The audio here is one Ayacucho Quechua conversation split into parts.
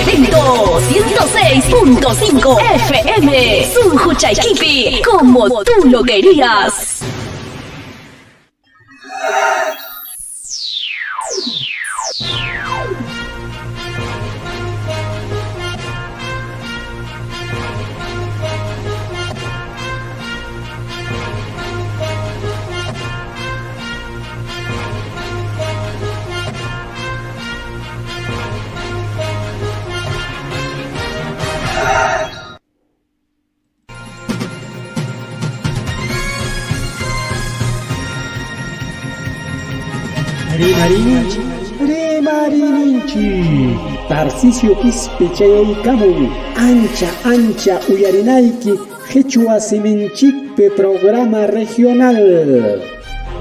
Evento 106.5 FM, Sunjuchaykipi, como tú lo querías. Rimarininchik, rimarininchik. Tarcisio Quispe chayaykamun ancha ancha uyarinayki Qhichwa siminchikpi programa regional.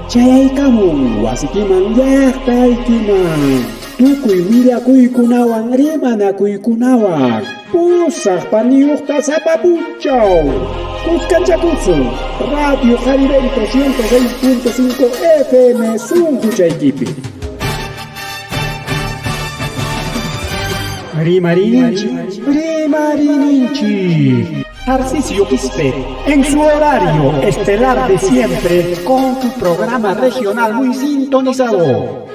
Chayaykamun wasikiman llaqtaykiman tukuy willakuykunawan rimanakuykunawan pusaq paniyuqta sapa punchaw. Kuskanchakusun Radio Jarivento 106.5 FM sunquchaykipi. Rimarininchik, rimarininchik. Tarcisio Quispe, en su horario estelar de siempre, con tu programa regional muy sintonizado.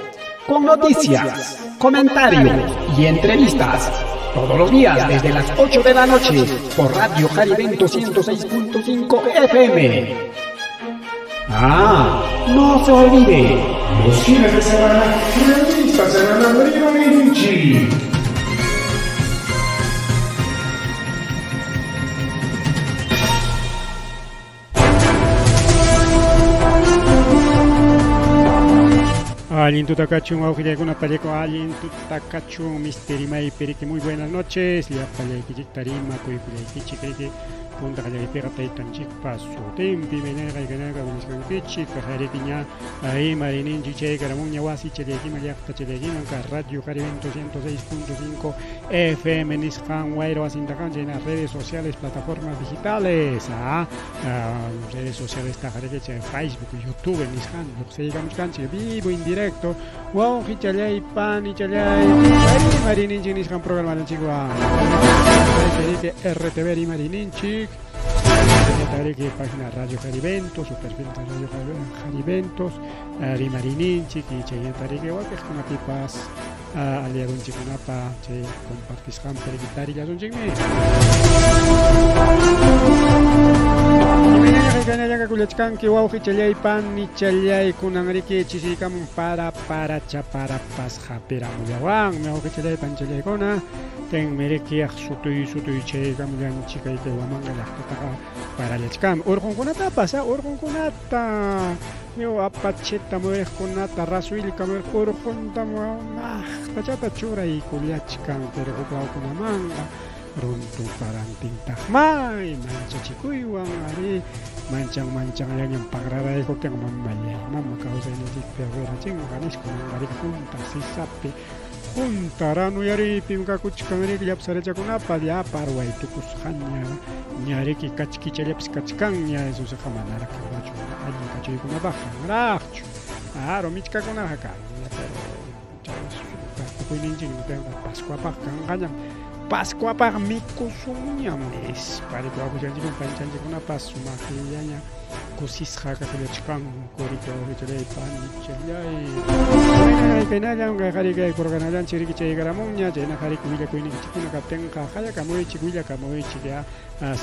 Con noticias, comentarios y entrevistas. Todos los días desde las 8 de la noche por Radio Jarivento 106.5 FM. Ah, no se olvide. Los fines de semana, revista semanal Rimarininchik. Allin tutakachun wawqillaykuna pallako allin tutakachun mister Imay Periki muy buenas noches llapallaykichikta rimakuykullaykichik riki punta qallariypiqa taytanchikpa sutinpi imaynayqa ikanayqa willasqankichik kaqariki ña rimarininchik chaykaramunña wasi challaykiman llaqta challaykiman ka Radio Jarivento 106.5 FM nisqan wayra wasintaqa chayna redes sociales plataformas digitales redes sociales taqariki chay Facebook YouTube nisqan lluqsiykamuchkanchik vivo en directo wawqichallay panichallay rimarininchik nisqan programaninchikwan RTV rimarininchik tariki página Radio Jariventos, su perfil de Radio Jariventos, rimarininchik y chaynatariki wakiqkunapipas aliadunchikkunapa chay compartisqanpi riki tarillasunchikmi. Imaynallam kullachkanki wawqichallay panichallay kunan riki chisiykamun para paracha parapas hapiramullawanmi wawqichallay panichallaykuna tenmi riki sutuy sutuy chaykamullanchik kay Huamanga llaqtataqa parallachkanmi urqunkunatapas urqunkunata yo apacheta muyriqkunata rasuillka muyriq urqunta maqtachata churaykullachkan pero huk lawkunamanqa runtu parantintaqmay manchachikuywan ari manchan manchanllañam paqraraykuptinqa mamallay mama kawsayninchikpi wirachinqa nispa manqariki junta sisapi junta ranuyariypim kakuchkan riki llapa sarachakunapa llapa arway tukusqaña ñariki kachkichallapis kachkanña esusiqa manaraq kanqachu allin kachuykunapaq kanraqchu aro michkakunaqa kanña pero chay tukuyninchikmi kanqa Pascuapaq kanqañam Pascuapaq mikusunñam nispa riki wawqichanchikkuna panichanchikkunapas sumaqllaña kusisqa kakullachkanku riki wawqichallay panichallay kaynallam kay kay programallanchik riki chaykaramunña chaynaqa riki willakuyninchikkuna kaptinqa qallakamuychik willakamuychik ya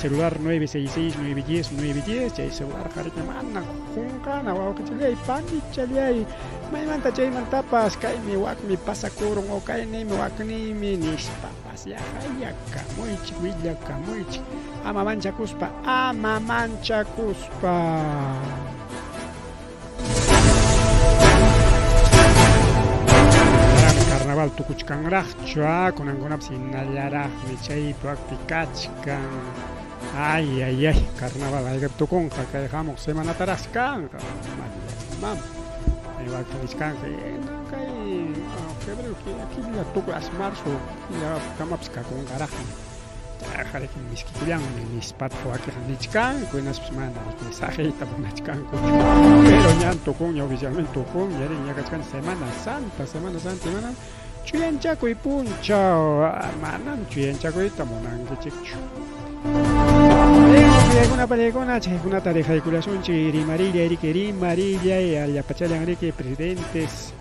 celular 966 910 910 chay celularqa riki mana qunqana wawqichallay panichallay maymanta chaymantapas kaymi wakmi pasakurun o kaynimi waknimi nispapas ya qallakamuychik willakamuychik ama manchakuspa ama manchakuspa. Carnaval tukuchkanraqchu kunankunapas hinallaraqmi chaypi wakpi kachkan ay ay ay carnaval haykapi tukunqa kay hamuq semanataraqsi kanqa mama wakin nichkanqa kay febrero killa tukuy as marzo killakamapas kakunqaraqmi chayqa miskikullanmi nispataq wakinqa nichkanku hinaspas mana riki saqiyta munachkankuchu pero ñan tukunña oficialmente tukunña ña kachkan Semana Santa Semana Santa manam Chuyanchakuy punchaw, manam chuyanchakuyta munankichikchu. Chaykuna pachaykuna chaykunata dejaykullasunchik rimarillay riki rimarillay allapachallan riki presidentes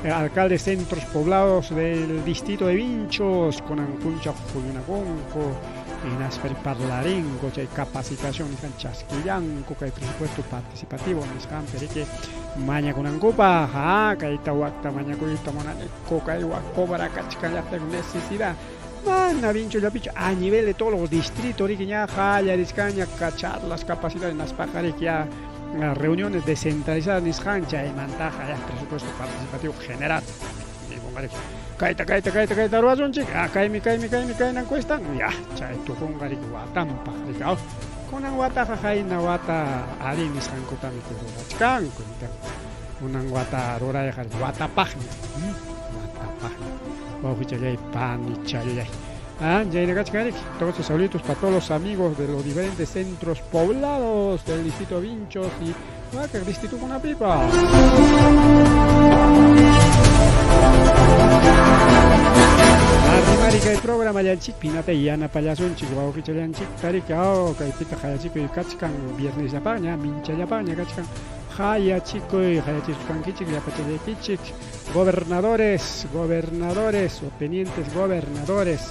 alcaldes centros poblados del distrito de Vinchos kunan punchaw huñunakunku hinaspa parlarinko chay capacitación nisqan chaskillanku kay presupuesto participativo nisqanpi riki mañakunankupaq ha kayta wakta mañakuyta munaniku kay wak cobra kachkan llaqtayku necesidad mana Vinchollapichu a nivel de todos los distritos riki ña qallarichkanña charlas capacidades naspaqa riki ya reuniones descentralizadas nisqan chaymantaqa ya presupuesto participativo general kayta kayta kayta kayta ruwasunchik ah kaymi kaymi kaymi kaynan cuestan ya chay tukunqa riki watanpaq riki kunan wataqa qayna wata ari nisqankutami rurachkanku kunan wata rurayqa watapaqña watapaqña wawqichallay panichallay. Ah, Entonces, saluditos para todos los amigos de los diferentes centros poblados del distrito Vinchos y el distrito Cunapipa. Arrimarika el programa llanchik pinata yana payasunchik wawqichallanchik tarika oh kaypita qayachikuy kachkan viernes llapaña minchallapaña kachkan hayachikuy hayachisqankichik llapachallaykichik gobernadores gobernadores o tenientes gobernadores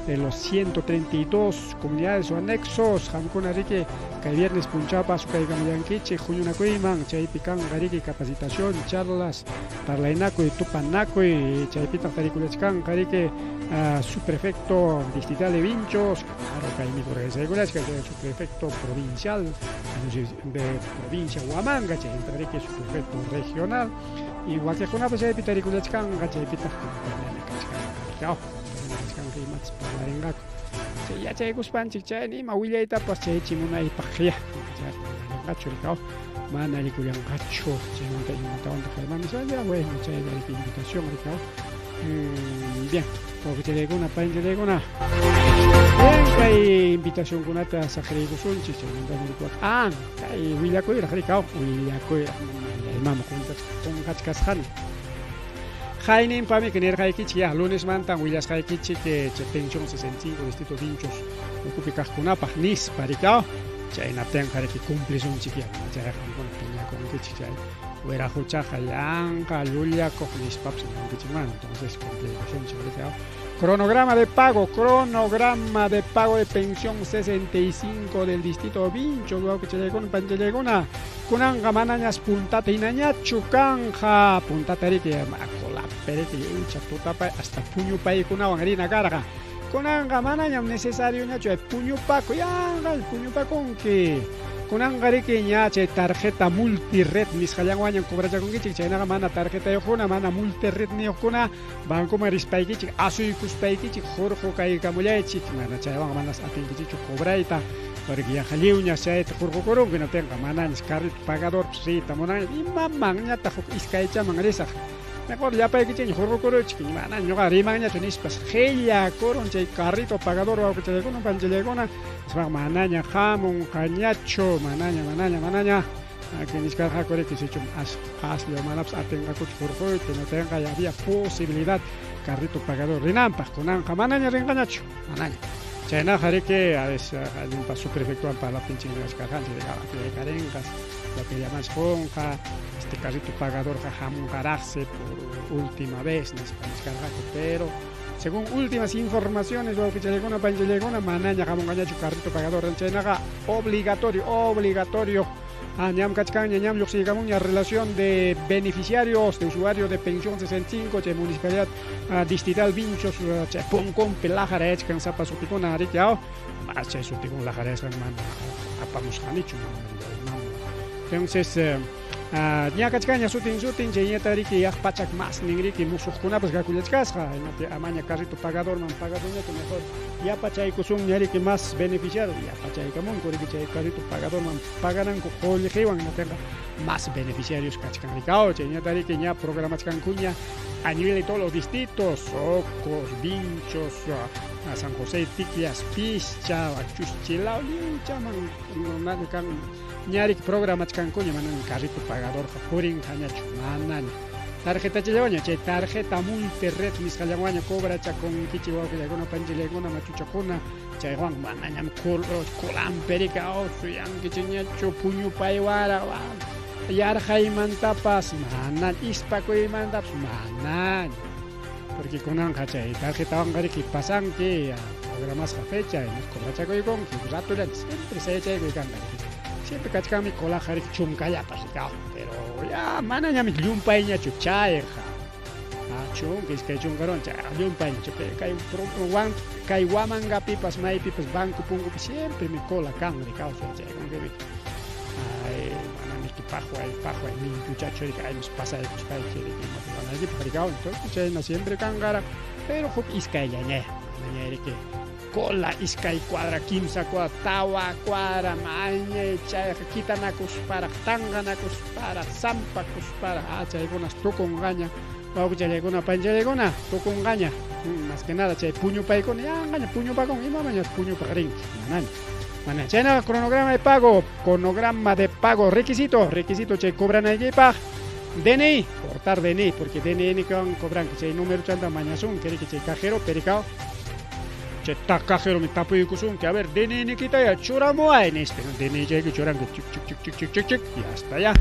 de los 132 comunidades o anexos qamkuna riki kay viernes punchawpas kaykamullankichik huñunakuyman chaypi kanqa riki capacitación charlas parlaynakuy tupanakuy chaypitaq tarikulachkanqa riki subprefecto distrital de Vinchos claro kaymi organizaykulachkan chay subprefecto provincial de provincia Huamanga chayta riki subprefecto regional y wakiqkunapas chaypi tarikulachkanqa chaypitaq compañana kachkanqa kachkanqa imatas parlarinqaku chay yachaykuspanchik chay ima willaytapas chaychimunaypaq ya chayqa rikaw mana rikullanqachu chaymanta imatawantaq kayman ya bueno chaylla riki invitación rikaw bien wawqichallaykuna paynchallaykuna bien kay invitacionkunata saqriykusunchik chaymanta rikuwaq ah kay willakuyraq rikaw willakuyraq imam qunqachkasqani Qayninpami nirqaykichik ya lunesmantan willasqaykichik chay pensión 65 distrito Vinchos ukupi kaqkunapaq nispa rikaw chaynaptinqa riki cumplisunchik ya chayqa qamkuna piñakunkichik chay wiraquchaqa yanqa llullakuq nispapas ninkichikman entonces cumpliykusunchik rikaw cronograma de pago cronograma de pago de pensión 65 del distrito Vinchos wawqichallaykuna panchallaykuna kunanqa manañas puntata hinañachu kanja puntata riki colape riki lliwcha tutapay hasta puñupaykunawan rina karqa kunanqa manañam necesario ñachu puñupaku yanqa puñupakunki kunanqa riki ña chay tarjeta multired nisqallanwanñam cobrachakunkichik chaynaqa mana tarjetayuqkuna mana multired niyuqkuna bancoman rispaykichik asuykuspaykichik hurqu kaykamullaychik mana chaywanqa manas atinkichikchu cobrayta porque yaqa lliwñas chayta hurqukurunku hinaptinqa manañas carrito pagadorpas riyta munani imamanñataq huk iskaychaman risaq mejor llapaykichikña hurqukuruchik mana ñuqa rimanñachu nispas qillakurun chay carrito pagador wawqichallaykuna panchallaykuna nispaqa manaña hamunqañachu manaña manaña manaña nichkarqaku riki sichum aslla manapas atinqakuchu hurquyta hinaptinqa había posibilidad carrito pagador rinanpaq kunanqa manaña rinqañachu manaña chaynaqa riki a veces allinpa subprefectuwan parlaptinchik niwachkarqanchik karinqas lo que llamas qunqa este carrito pagadorqa hamunqaraqsi por última vez nispa nichkarqaku pero según últimas informaciones wawqichallaykuna panchallaykuna manaña hamunqañachu carrito pagador chaynaqa obligatorio obligatorio. Ah, ñam kachkanña ñam lluqsiykamunña relación de beneficiarios de usuarios de pensión 65 chay municipalidad distrital Vinchos chay Punkunpi laqarayachkan sapa sutikuna riki aw mas chay sutikuna laqarayasqan mana apamusqanichu entonces ña kachkanña sutin sutin chayñata riki yaq pachak mas nin riki musuqkunapas kakullachkasqa hinapi amaña carrito pagadorman pagaduñachu mejor yapachaykusunña riki mas beneficiario yapachaykamunku riki chay carrito pagadorman pagananku qullqiwan hinaptinqa mas beneficiarios kachkan rikaw chayñata riki ña programachkankuña a nivel de todos los distritos Ocos, Vinchos, San José, Ticllas, Pischa, Chusquilao, lliwchaman kan ñarik programachkankuña manan carrito pagadorqa purinqañachu manaña. Tarjetachallawanña chay tarjeta multired nisqallawanña cobrachakunkichik wawqillaykuna, panchillaykuna, machuchakuna, chaywan manañam colampi suyankichikñachu puñupaywara yarqaymantapas mana, ispakuymantapas manaña. Porque kunanqa chay tarjetawanqa riki pasanki programasqa fecha cobrachakuykunki ratolla siempre sayachaykuy kanqa riki. Siempre kachkanmi colaqa riki chunkallapas riki, pero ya manañami llumpayñachu chayqa. Chunka iskay chunkaruwan chayqa llumpayñachu, pero kay wan kay Huamangapipas maypipas banco punkupi siempre mi cola kan riki, sayachaykunki riki. Ay, manamiki paqway paqway mintuchachu riki, aymis pasaykuspayki riki imata ruwanaykipaq riki, entonces chayna siempre kanqara, pero huk iskayllañaya, manaña riki cola iskay cuadra, kimsa cuadra, tawa cuadra, mañay chayqa kitanakusparaq, tanqanakusparaq, sampakusparaq, chaykunas tukunqaña, wawqichallaykuna, panchallaykuna, tukunqaña. Más que nada chay puñupaykuna, yanqaña puñupakun, imamañas puñupaq rinki, manaña. Mana, chaynaqa cronograma de pago, cronograma de pago, requisito, requisito chay cobranaykipaq, DNI, portar DNI, porque DNI nikan cobranki, chay número chanta mañasunki, riki chay cajero, pericao, chay ta cajero mi tapuykusunki, a ver, DNI nikitaya churamuway nispa, DNI chayki churanki, chik chik chik chik chik chik chik, y hasta allá,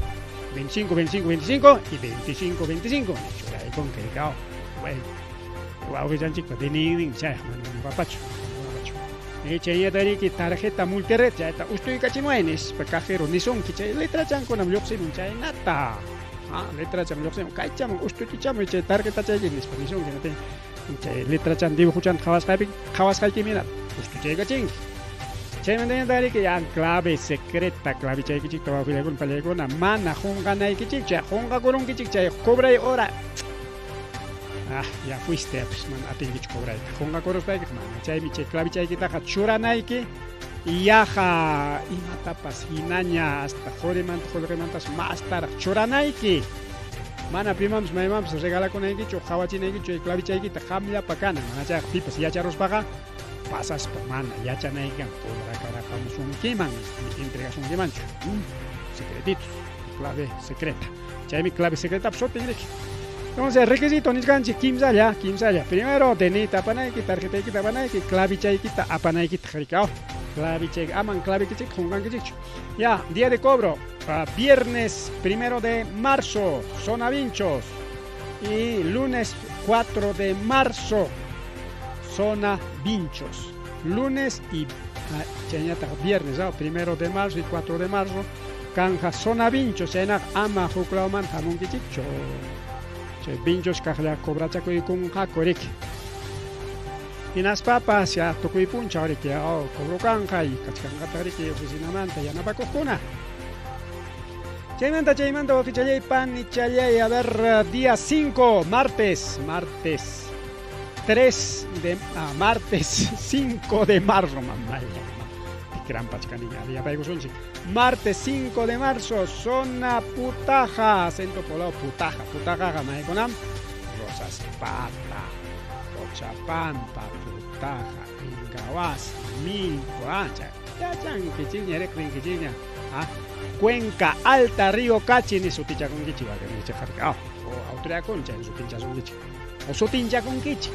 25, 25, 25 y 25, 25, churaykunki, ricao, bueno, wawqichanchikpa DNI nin chayqa, mana ñuqapachu, ñuqapachu. Chayñata riki tarjeta multired chayta ustuykachimuway nispa cajero nisunki, chay letrachankunam lluqsimun chaynata. Letrachan lluqsimun, kaychamun ustuchichamuy chay tarjeta chayki nispa nisunki, chay letrachan dibujuchanta qhawasqaypi qhawasqaykimina ustuchaykachinki. Chaymantañataq riki ya clave secreta, clave chaykichikta wawqillaykuna pallaykuna mana qunqanaykichik, chay qunqakurunkichik chay cobray hora. Ya fuiste, pues mana atinkichu cobrayta. Qunqakuruspaykiqa mana, chaymi chay clave chaykitaqa churanayki yaqa imatapas hinaña hasta qurimanta qullqimantas mastaraq churanayki. Mana pimanpas maymanpas regalakunaykichu, qhawachinaykichu chay clave chaykita qamllapa kanan, mana chayqa pipas yacharuspaqa pasaspa mana yachanaykikan cobrakaraqamusunkiman, entregasunkimanchu. Secretitos, clave secreta. Chaymi clave secreta sutin riki. Entonces, requisito nisqanchik kimsalla, kimsalla. Primero, DNI apanayki, tarjetaykita apanayki, clave chaykita apanaykita rikao. Clave chay, aman clave kichik qunqankichikchu. Ya, día de cobro, viernes 1 de marzo, zona Vinchos. Y lunes 4 de marzo, zona Vinchos. Lunes y viernes, 1 de marzo y 4 de marzo, canja zona Vinchos, chaynaqa ama huklawmanta hamunkichikchu. Chay Vinchos kaqlla cobrachakuykunqaku riki. Hinaspapas ya tukuy punchaw riki, cobro kanja y kachkanqataq riki oficinamanta yanapakuqkuna. Chaymanta, chaymanta, wawqichallay, panichallay, a ver, día 5, martes, martes 3 de, martes 5 de marzo, mamá, tikrampachkaniña, yapaykusunchik. Martes 5 de marzo, zona Putaja, centro poblado Putaja, Putaja, maykunam, Rosas Pata, Cochapampa, Putaja, Ingahuasi, Milpo, yachankichikña, riqrinkichikña, Cuenca Alta, Río Cachi, ni sutichakunkichik, o autoridadkuna chay sutinchasunkichik, o sutinchakunkichik,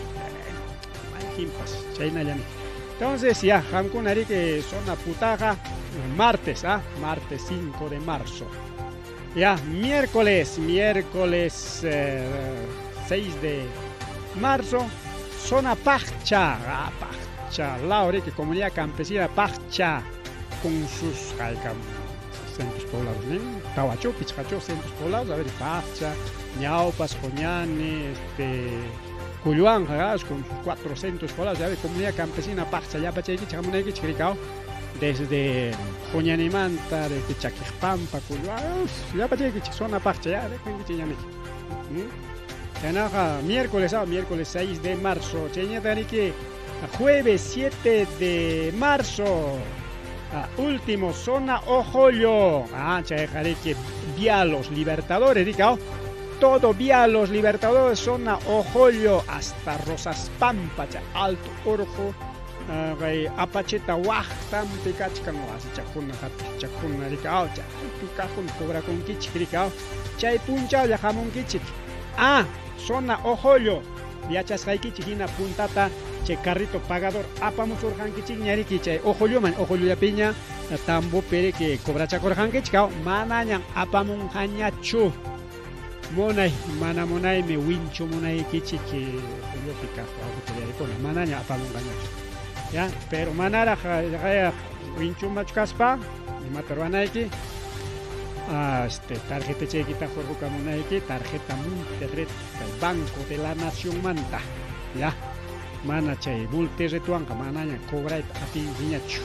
mayqinpas, chaynallami. Entonces ya, qamkuna riki zona Putaja, martes, martes 5 de marzo. Ya, miércoles, miércoles 6 de marzo, zona Paccha, Paccha, Laure, que comunidad campesina Paccha, con sus centros poblados, ¿no? Tawachu, Pichcachu, centros poblados, a ver, Paccha, Ñaupas, Joñani, Culluanja, con sus 4 centros poblados, ya ver, comunidad campesina Paccha, ya Pachayquicha, Jamunayquicha, Cricao, desde Joñanimanta, desde Chaquijpampa, Culluanja, ya Pachayquicha, zona Paccha, ya, de Chaynaqa, miércoles, miércoles 6 de marzo, chayñatariki, jueves 7 de marzo, último, zona Ojollo, chayjariki, vía Los Libertadores, ricao, todo vía Los Libertadores, zona Ojollo, hasta Rosas Pampa, Alto Orjo, Apacheta waqtampi kachkan wasichakuna hatuchakuna ricao, chaypi kajun cobrakunkichik ricao, chay punchawlla hamunkichik. Ah, zona Ojollo, yachasqaykichik hina puntata chay carrito pagador apamusurqankichikña riki chay Ojolloman, Ojollollapiña tambopi riki cobrachakurqankichik, manañan apamunqañachu. Munay, mana munaymi winchu munaykichik Ojollopi kaq wawqichallaykuna, manaña apamunqañachu. Ya, pero manaraq winchumachu kaspa, imata ruwanayki? Este, tarjetachaykita hurqukamunayki, tarjeta Multired kay Banco de la Nacionmanta. Ya, mana chay Multiredwanqa manaña cobrayta atinkiñachu.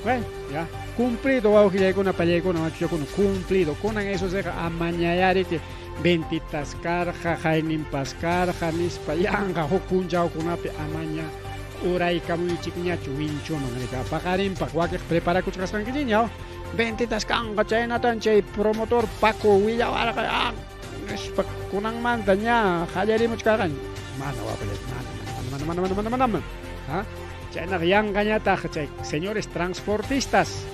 Bueno, ya, cumplido wawqillaykuna, pallaykuna, machuchakuna, cumplido. Kunan eso siqa amañayariki ventitas karqa, hayninpas karqa, nispa yanqa huk punchawkunapi amaña uraykamuychikñachu winchuman rika. Paqarinpaq wakiq preparakuchkasqankichikña, ventitas kanqa chaynatan chay promotor Paco willawarqa, nispa kunanmanta ña qallarimuchkarqaña. Mana wawqillay, mana, mana, mana, mana, mana, mana, mana. ¿Ah? Chaynaqa yanqañataq chay señores transportistas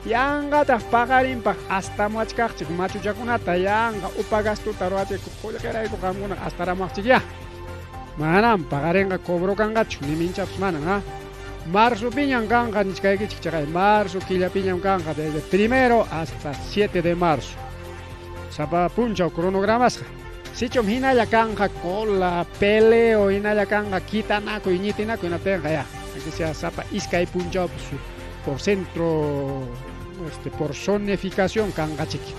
yanqataq paqarinpaq astamuachkaqchik machuchakunata yanqa upa gastuta ruwachik qullqirayku qamkuna astaramuaqchikyá. Manam paqarinqa cobro kanqachu ni minchapas manan, ha? Marzo piñan kanqa nichkaykichik chaqay marzo killapiñam kanqa desde primero hasta 7 de marzo. Sapa punchaw cronogramasqa. Sichum hinalla kanqa cola, peleo, hinalla kanqa kitanakuy, ñitinakuy hinaptinqa ya. Aunque sea sapa iskay punchaw por centro, este, por zonificación kanqa chiki.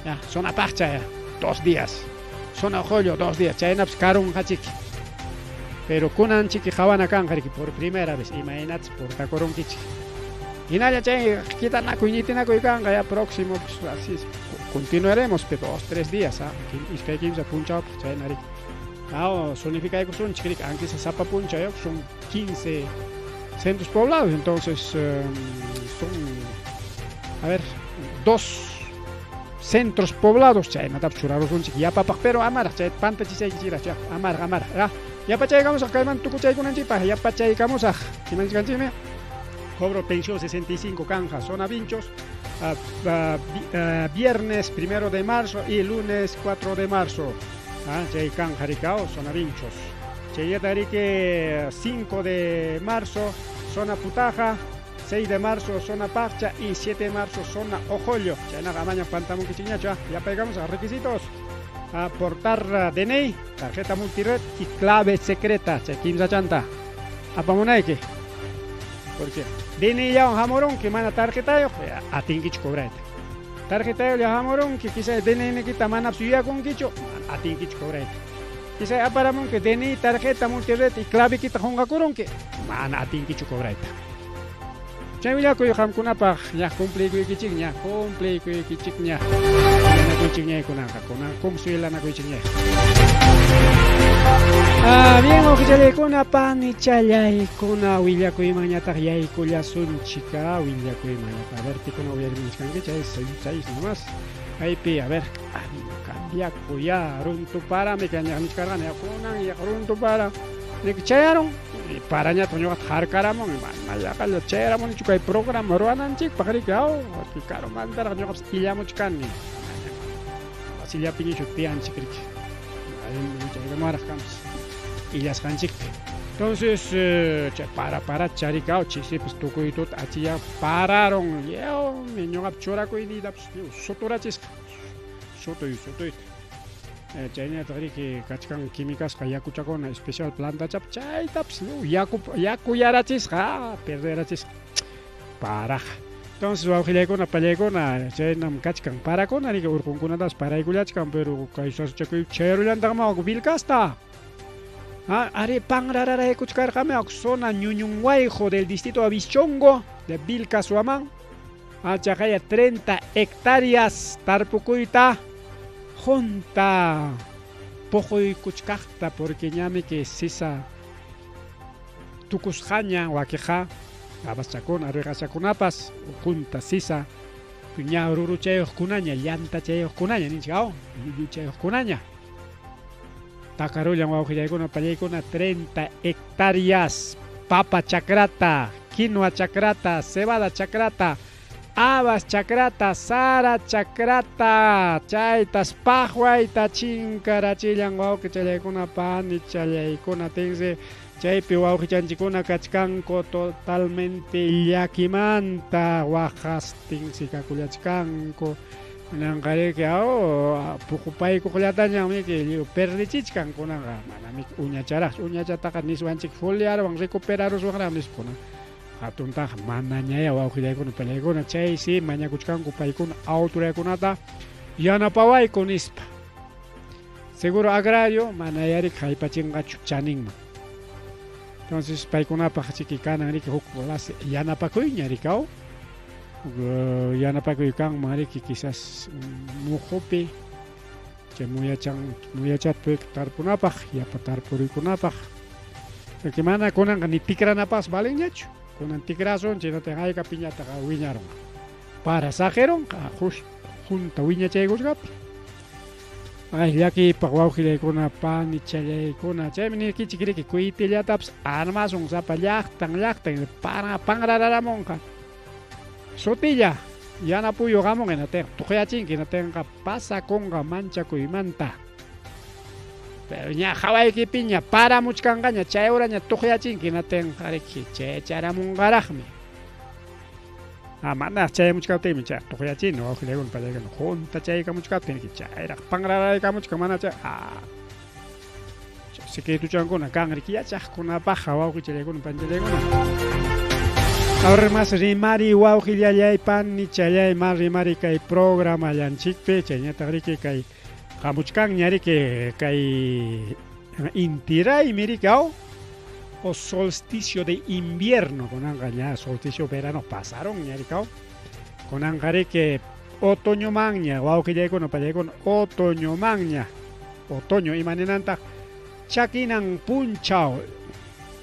Ya, zona Paqcha ya, 2 días. Zona Ojollo, 2 días. Chaynapas karunqa chiki. Pero kunan chiki qawana kanqa riki por primera vez imaynatas portakurunkichik. Hinalla chay kitanakuy, ñitinakuy kanqa ya próximo, pues, así es. Continuaremos, pero 2, 3 días, ¿ah? Iskay kimsa punchawpaq chayna riki. Ah, zonificaykusunchik riki, aunque sea sapa punchaw, son 15 centros poblados, entonces son, a ver, 2 centros poblados, chaynatapas churarusunchik yapapaq, pero amaraq chay pantachisaykichiraq, chay, amaraq, amaraq, ya. Yapachaykamusaq kayman tukuchaykunanchikpaq, yapachaykamusaq. Imanchikkanchikmi? Cobro pensión 65 kanja, zona Vinchos, viernes 1 de marzo y lunes 4 de marzo. Chay kanja rikao, zona Vinchos. Chayata riki 5 de marzo, zona Putaja, 6 de marzo, zona Paqcha y 7 de marzo, zona Ojollo. Chaynaqa amaña pantamunkichikñachu, yapaykamos a requisitos. Aportar DNI, tarjeta multired y clave secreta. Chay kimsa chanta. Apamunayki. Porque DNI ya hamurunki mana tarjetayuq, atinkichu cobrayta. Tarjetayuq ya hamurunki, quizá DNI nikita mana yuyakunkichu, atinkichu cobrayta. Quizá aparamunki DNI, tarjeta multired y clave kita qunqakurunki, mana atinkichu cobrayta. Chay willakuy qamkunapaq ña cumpliykichikña, cumpliykichikña. Wilanakuychikña kunanqa, kunan kumsuylanakuychikña. Ah, bien, wawqichallaykuna, panichallaykuna, willakuymanñataq yaykullasunchik, willakuymanñataq. A ver, pikuna uyarimunchkanki, chay 6 nomás. Kaypi, a ver, cambiaku ya, runtuparami kañaq nichkarqani, ya, kunan ya runtupara. Riki chayarun, parañataq ñuqata harkaramun, mana yaqalla chayaramunichu kay programa ruwananchikpaq, riki, aw, porque karumantaraq ñuqapas illamuchkani. Wasillapiñuchu tiyanchik, riki. Chaykamaraq kanpas illasqanchikpi. Entonces, chay para para charikao, chisipas tukuy tuta achiya pararon, lliwmi ñuqap churakuyniytapas lliw suturachisqa. Sutuy, sutuyta. Chayñataq riki kachkan químicasqa yakuchakuna especial plantachap chaytapas lliw yaku yakuyarachisqa, perderachisqa. Paraja. Entonces wawqillaykuna, pallaykuna, chaynam kachkan parakuna riki urqunkunatapas paraykullachkan, pero kay sasachakuy chayrullantaqmi Vilcasta. Ari panrararaykuchkarqami zona Ñuñunguayjo del distrito de Abischongo de Vilcashuamán. Chaqaya 30 hectáreas tarpukuyta junta puquykuchkaqta porque ñami que sisa tukusqaña wakiqa abaschakuna arwiqachakunapas junta sisa ña ruruchayuqkunaña llantachayuqkunaña ninchik aw llulluchayuqkunaña. Takarullan wawqillaykuna pallaykuna 30 hectáreas papa chakrata, quinoa chakrata, cebada chakrata, Habas chakrata, sara chakrata, chaytas paqwayta chinkarachillan wawqichallaykuna panichallaykuna tinsi chaypi wawqichanchikkuna kachkanku totalmente llakimanta waqastinsi kakullachkanku. Kunanqariki aw puqupaykuqllatañam miki lliw perdichichkan kunanqa manam uñacharaqchu uñachataqa niswanchik foliarwan recuperaruswanraq nispa kunan hatuntaqa manañaya wawqillaykuna pallaykuna chaysi mañakuchkanku paykuna autoridadkunata yanapawayku nispa. Seguro agrario manayari haypachinqachu chaninman. Entonces paykunapaq chiki kanan riki huk clase yanapakuyña rikaw. Yanapakuy kanman riki quizás muhupi chay muyachan muyachatpi tarpunapaq yapa tarpuriykunapaq. Porque mana kunanqa ni tikranapaqpas valenñachu. Kunan tikrasun chaynataq haykapiñataq wiñarunqa. Para saqirunqa junta wiñachaykusqapi. Ay, llakiypaq wawqillaykuna, panichallaykuna, chaymi niykichik riki kuytillatapas armasun sapa llaqtan llaqtan para panrararamunqa. Sutilla yana puyu hamunqa hinatinqa tuqyachinki hinatinqa pasakunqa manchakuymanta. Pero ña hawaykipiña paramuchkanqaña chay horaña tuqyachinki hinatinqa riki chayacharamunqaraqmi. Ah, manaraq chayamuchkaptinmi chay tuqyachini wawqillaykuna pallaykuna junta chaykamuchkaptin chayraq panraraykamuchkan mana chay ah secretochankuna kan riki yachaqkunapaqqa wawqichallaykuna panchallaykuna. Ahora más rimari wawqillallay panichallay más rimari kay programallanchikpi chayñataq riki kay hamuchkanña riki kay inti raymi riki aw o solsticio de invierno kunanqa ña solsticio verano pasaron ña riki aw kunanqa riki otoñomanña wawqillaykuna pallaykuna otoñomanña otoño ima ninantaq chakinan punchaw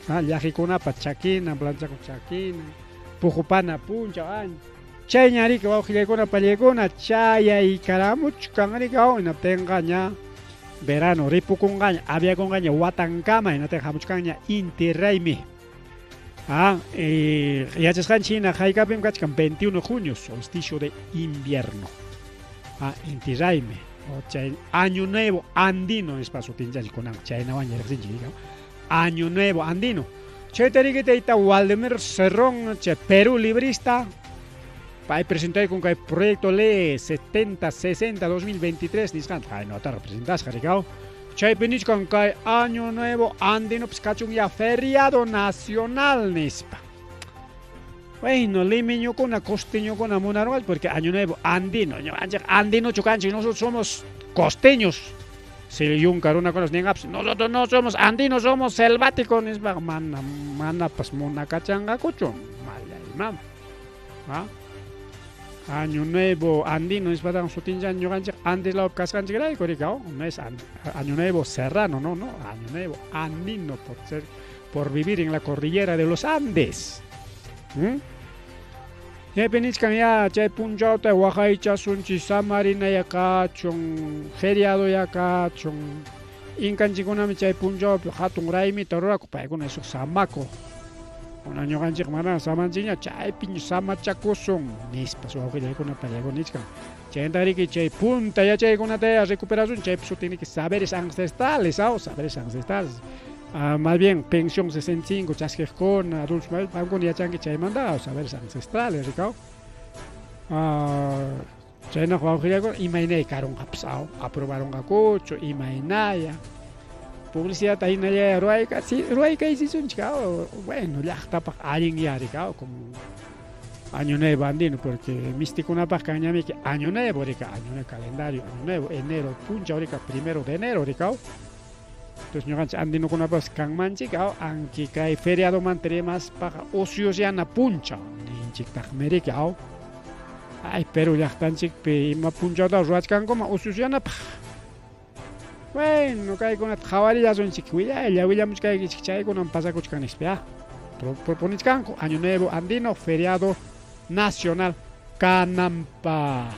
llaqikunapa chakinan planchaku chakinan puqupana punchaw chayña riki wawqillaykuna pallaykuna chayaykaramuchkan riki aw hinaptinqa ña verano ripukunqaña aviakunqaña watankama hinaptinqa hamuchkanña inti raymi. Yachasqanchik hina haykapim kachkan 21 de junio solsticio de invierno. Inti raymi o chay año nuevo andino nispa sutinchanchik kunan chaynawanña riqsinchik año nuevo andino. Chayta riki tayta Waldemir Cerrón chay Perú librista pay presentaykun kay proyecto ley 7060 2023 nisqanta haynata presentasqa rikaw. Chaypi nichkan kay año nuevo andino pues kachun ya feriado nacional nispa. Bueno, limeñokuna, costeñokuna munarunqa porque año nuevo andino, ñuqanchik andinochu kanchik, nosotros somos costeños. Si yunka runakunas ninqapas, nosotros no somos andinos, somos selváticos nispa mana manapas munakachanqakuchu, mallaymam. Año nuevo andino nispataqa sutinchan ñuqanchik Andes lawpi kasqanchikrayku riki aw, no es año nuevo serrano, no, no, año nuevo andino por ser por vivir en la cordillera de los Andes. Chaypi nichkan ya chay punchawta waqaychasunchik samarinaya kachun, feriadoya kachun. Inkanchikkunami chay punchawpi hatun raymita rurakuq paykuna isuq samakuq. Kunan ñuqanchik mana samanchikña chaypiña samachakusun nispas wawqillaykuna pallaykuna nichkan. Chaynata riki chay punta yachaykunata recuperasun chaypi sutiniki saberes ancestrales, aw saberes ancestrales. Más bien pensión 65 chaskiqkuna adultos mayores qamkuna yachanki chaymanta saberes ancestrales rikaw. Chaynaqa wawqillaykuna imaynay karunqapas aw aprobarunqakuchu imaynaya. Publicidad hinallaya ruwaykaysisunchik aw bueno llaqtapaq allinya rikaw como año nuevo andino porque mistikunapaq kanñamiki año nuevo rika año nuevo calendario año nuevo enero punchaw rika primero de enero rikaw. Entonces ñuqanchik andinokunapas kanmanchik aw anki kay feriadomanta rimaspaqa usyusyana punchaw ninchiktaqmi riki aw. Ay Perú llaqtanchikpi ima punchawta ruwachkankuman usyusyanapaq. Bueno, kaykunata qhawarillasunchik willaylla willamuchkaykichik chaykunam pasakuchkan nispa ya. Proponichkanku año nuevo andino feriado nacional kananpaq.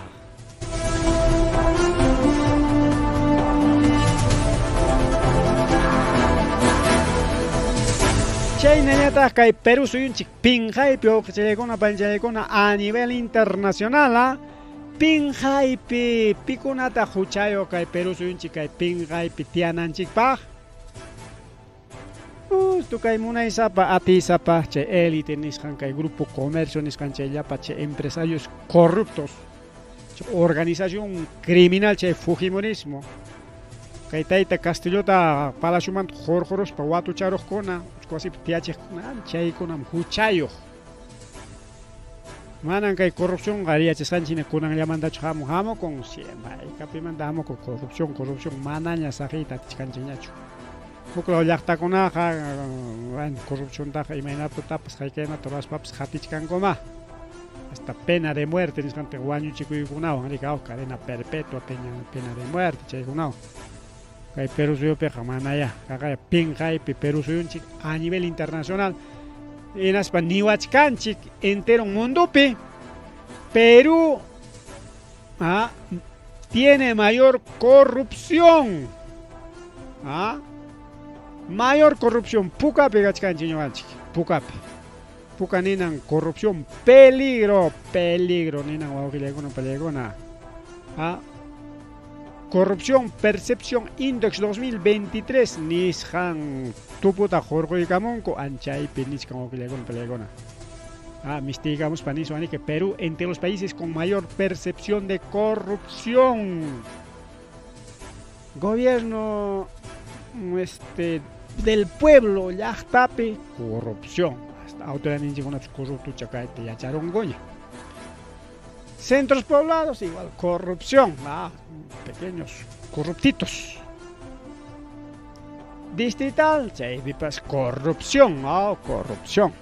Chaynañataq kay Perú suyunchik pinqaypi wawqichallaykuna panichallaykuna a nivel internacional, pinqaypi pikunataq huchayuq kay Perú suyunchik kay pinqaypi tiyananchikpaq? Justo kay munaysapa atiysapa chay élite nisqan kay grupo comercio nisqan chay llapa chay empresarios corruptos, chay organización criminal chay fujimorismo, kay tayta Castillota palaciomanta hurquruspa watucharuqkuna, wasipi tiyachiqkuna, chaykunam huchayuq. Manan kay corrupcionqa yachasqanchik hina kunanllamantachu hamun, hamukun haykapimanta hamukun corrupción, corrupción manaña saqiyta atichkanchikñachu. Huk law llaqtakunaqa, bueno, corrupciontaqa imaynatapas haykaynata ruraspapas qatichkankuma. Hasta pena de muerte nisqanta wañuchikuykunawan riki, cadena perpetua, pena de muerte chaykunawan. Kay Perú suyupiqa manayá, kaqaya pinqaypi Perú suyunchik a nivel internacional. Hinaspa niwachkanchik entero mundopi Perú tiene mayor corrupción. Mayor corrupción pukapi kachkanchik ñuqanchik, pukapi. Puka ninan corrupción, peligro, peligro ninan wawqillaykuna pallaykuna. Corrupción Percepción Index 2023 nisqan tuputa hurquykamunku anchaypi nichkan wawqillaykuna pallaykuna. Mistiykamuspa niswan que Perú entre los países con mayor percepción de corrupción. Gobierno del pueblo llaqtapi corrupción. Hasta autoridadninchikkunapas corruptucha kayta yacharunkuña. Centros poblados igual corrupción, pequeños corruptitos. Distrital chaypipas corrupción, corrupción.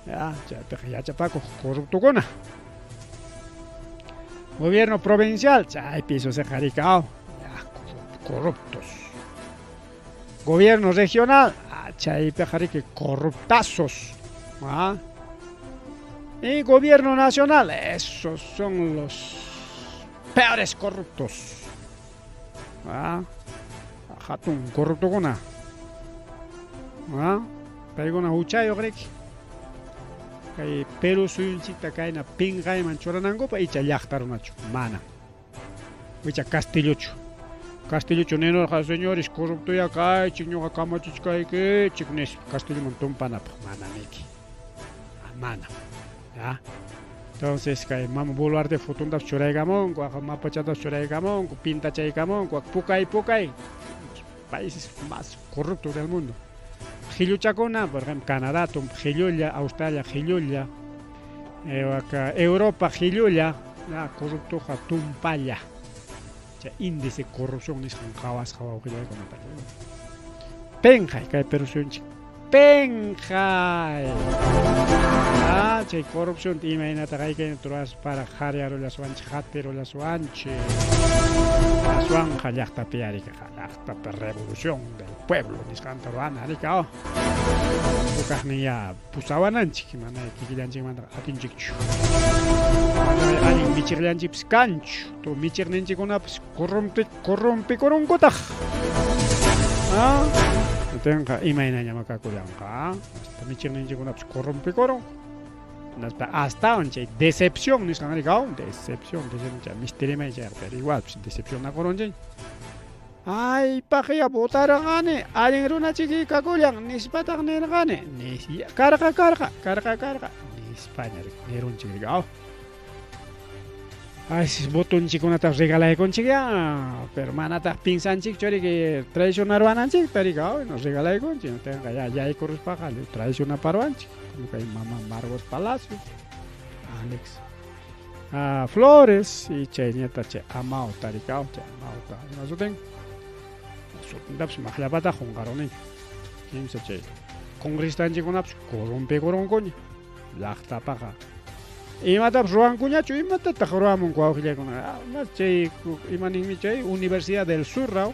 Ya, chaypiqa yachapakuq corruptukuna. Gobierno provincial chaypi susiqa ya corruptos. Gobierno regional chaypiqa riki corruptazos. Y gobierno nacional, esos son los peores corruptos. Hatun corruptukuna. Paykuna huchayuq riki. Kay Perú suyunchikta kayna pinqayman churanankupaq icha llaqta runachu, mana. Icha Castillochu. Castillochu ninurqa, señores, corruptoya kaychik, ñuqa kamachichkaykichik nispa Castilloman tumpanapaq, mana niki. Mana. ¿Ya? Entonces kay mama Boluarte fotontapas churaykamunku, mapachatapas churaykamunku, pintachaykamunku, pukay pukay. Los países más corruptos del mundo. Qhilluchakuna, por ejemplo, Canadá, qhillulla, Australia, qhillulla, Europa, qhillulla, corruptoqa tumpalla. Chay índice de corrupción nisqan qhawasqa wawqillaykuna Penqay kay Perú suyunchik. Penqay. Chay corrupción imaynata hayk'aynata ruraspa qhariyarullasuwanchik, hatirullasuwanchik. Aswanqa llaqtapi arika, llaqtapi revolución del pueblo nisqanta rurana arika. Hukaqnin ya pusawananchik, mana kikillanchikmantaqa atinchikchu. Mana allin michiqllanchikpis kanchu, tu michiqninchikkunapas corrompikurunkutaq. Tenqa imaynañama kakullanqa, hasta michiqninchikkunapas corrompikurun. Astawan chay decepción nisqan arika, decepción, decepción chay misterimay chayqa, pero igual pues decepcionakurunchik. Ay, paqya votarqani, allin runachiki kakullan nispataq nirqani. Karqa, karqa, karqa, karqa nispaña nirunchik arika. Ay, votonchikkunata regalaykunchik ya, pero manataq pinsanchikchu riki traicionaruwananchikta riki, nos regalaykunchik, tenqa ya yaykuruspaqa traicionaparuwanchik, como kay mama Margot Palacios, Alex Flores y chayñata chay Amauta riki, chay Amauta, ima sutin? Sutintapas maqllapata qunqaruniña. Kimsa chay congresistanchikkunapas corrompikurunkuña llaqtapaqa. Imatapas ruwankuñachu, imatataq ruwamunku wawqillaykuna. Chay ima ninmi chay Universidad del Sur, raw.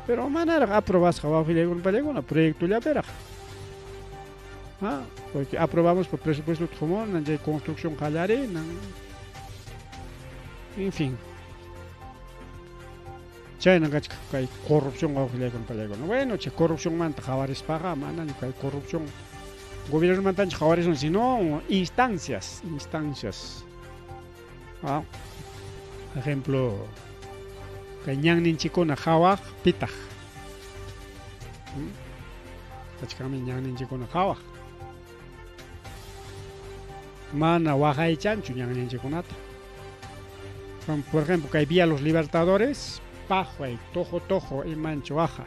Pero manaraq aprobasqa wawqillaykuna pallaykuna proyectollapiraq. Porque aprobamos por presupuesto tumunan chay construcción qallarinan. En fin. Chayna kachkan kay corrupción wawqillaykuna pallaykuna. Bueno, chay corrupcionmanta qawarispaqa manaña kay corrupción gobiernomantanchu qawarisun, sino instancias, instancias. Ah, ejemplo, kay ñanninchikkuna qawaq pitaq. Kachkanmi ñanninchikkuna qawaq. Mana waqaychanchu ñanninchikkunata. Por ejemplo, kay Vía Los Libertadores, paqway, tojo tojo imanchu waqa.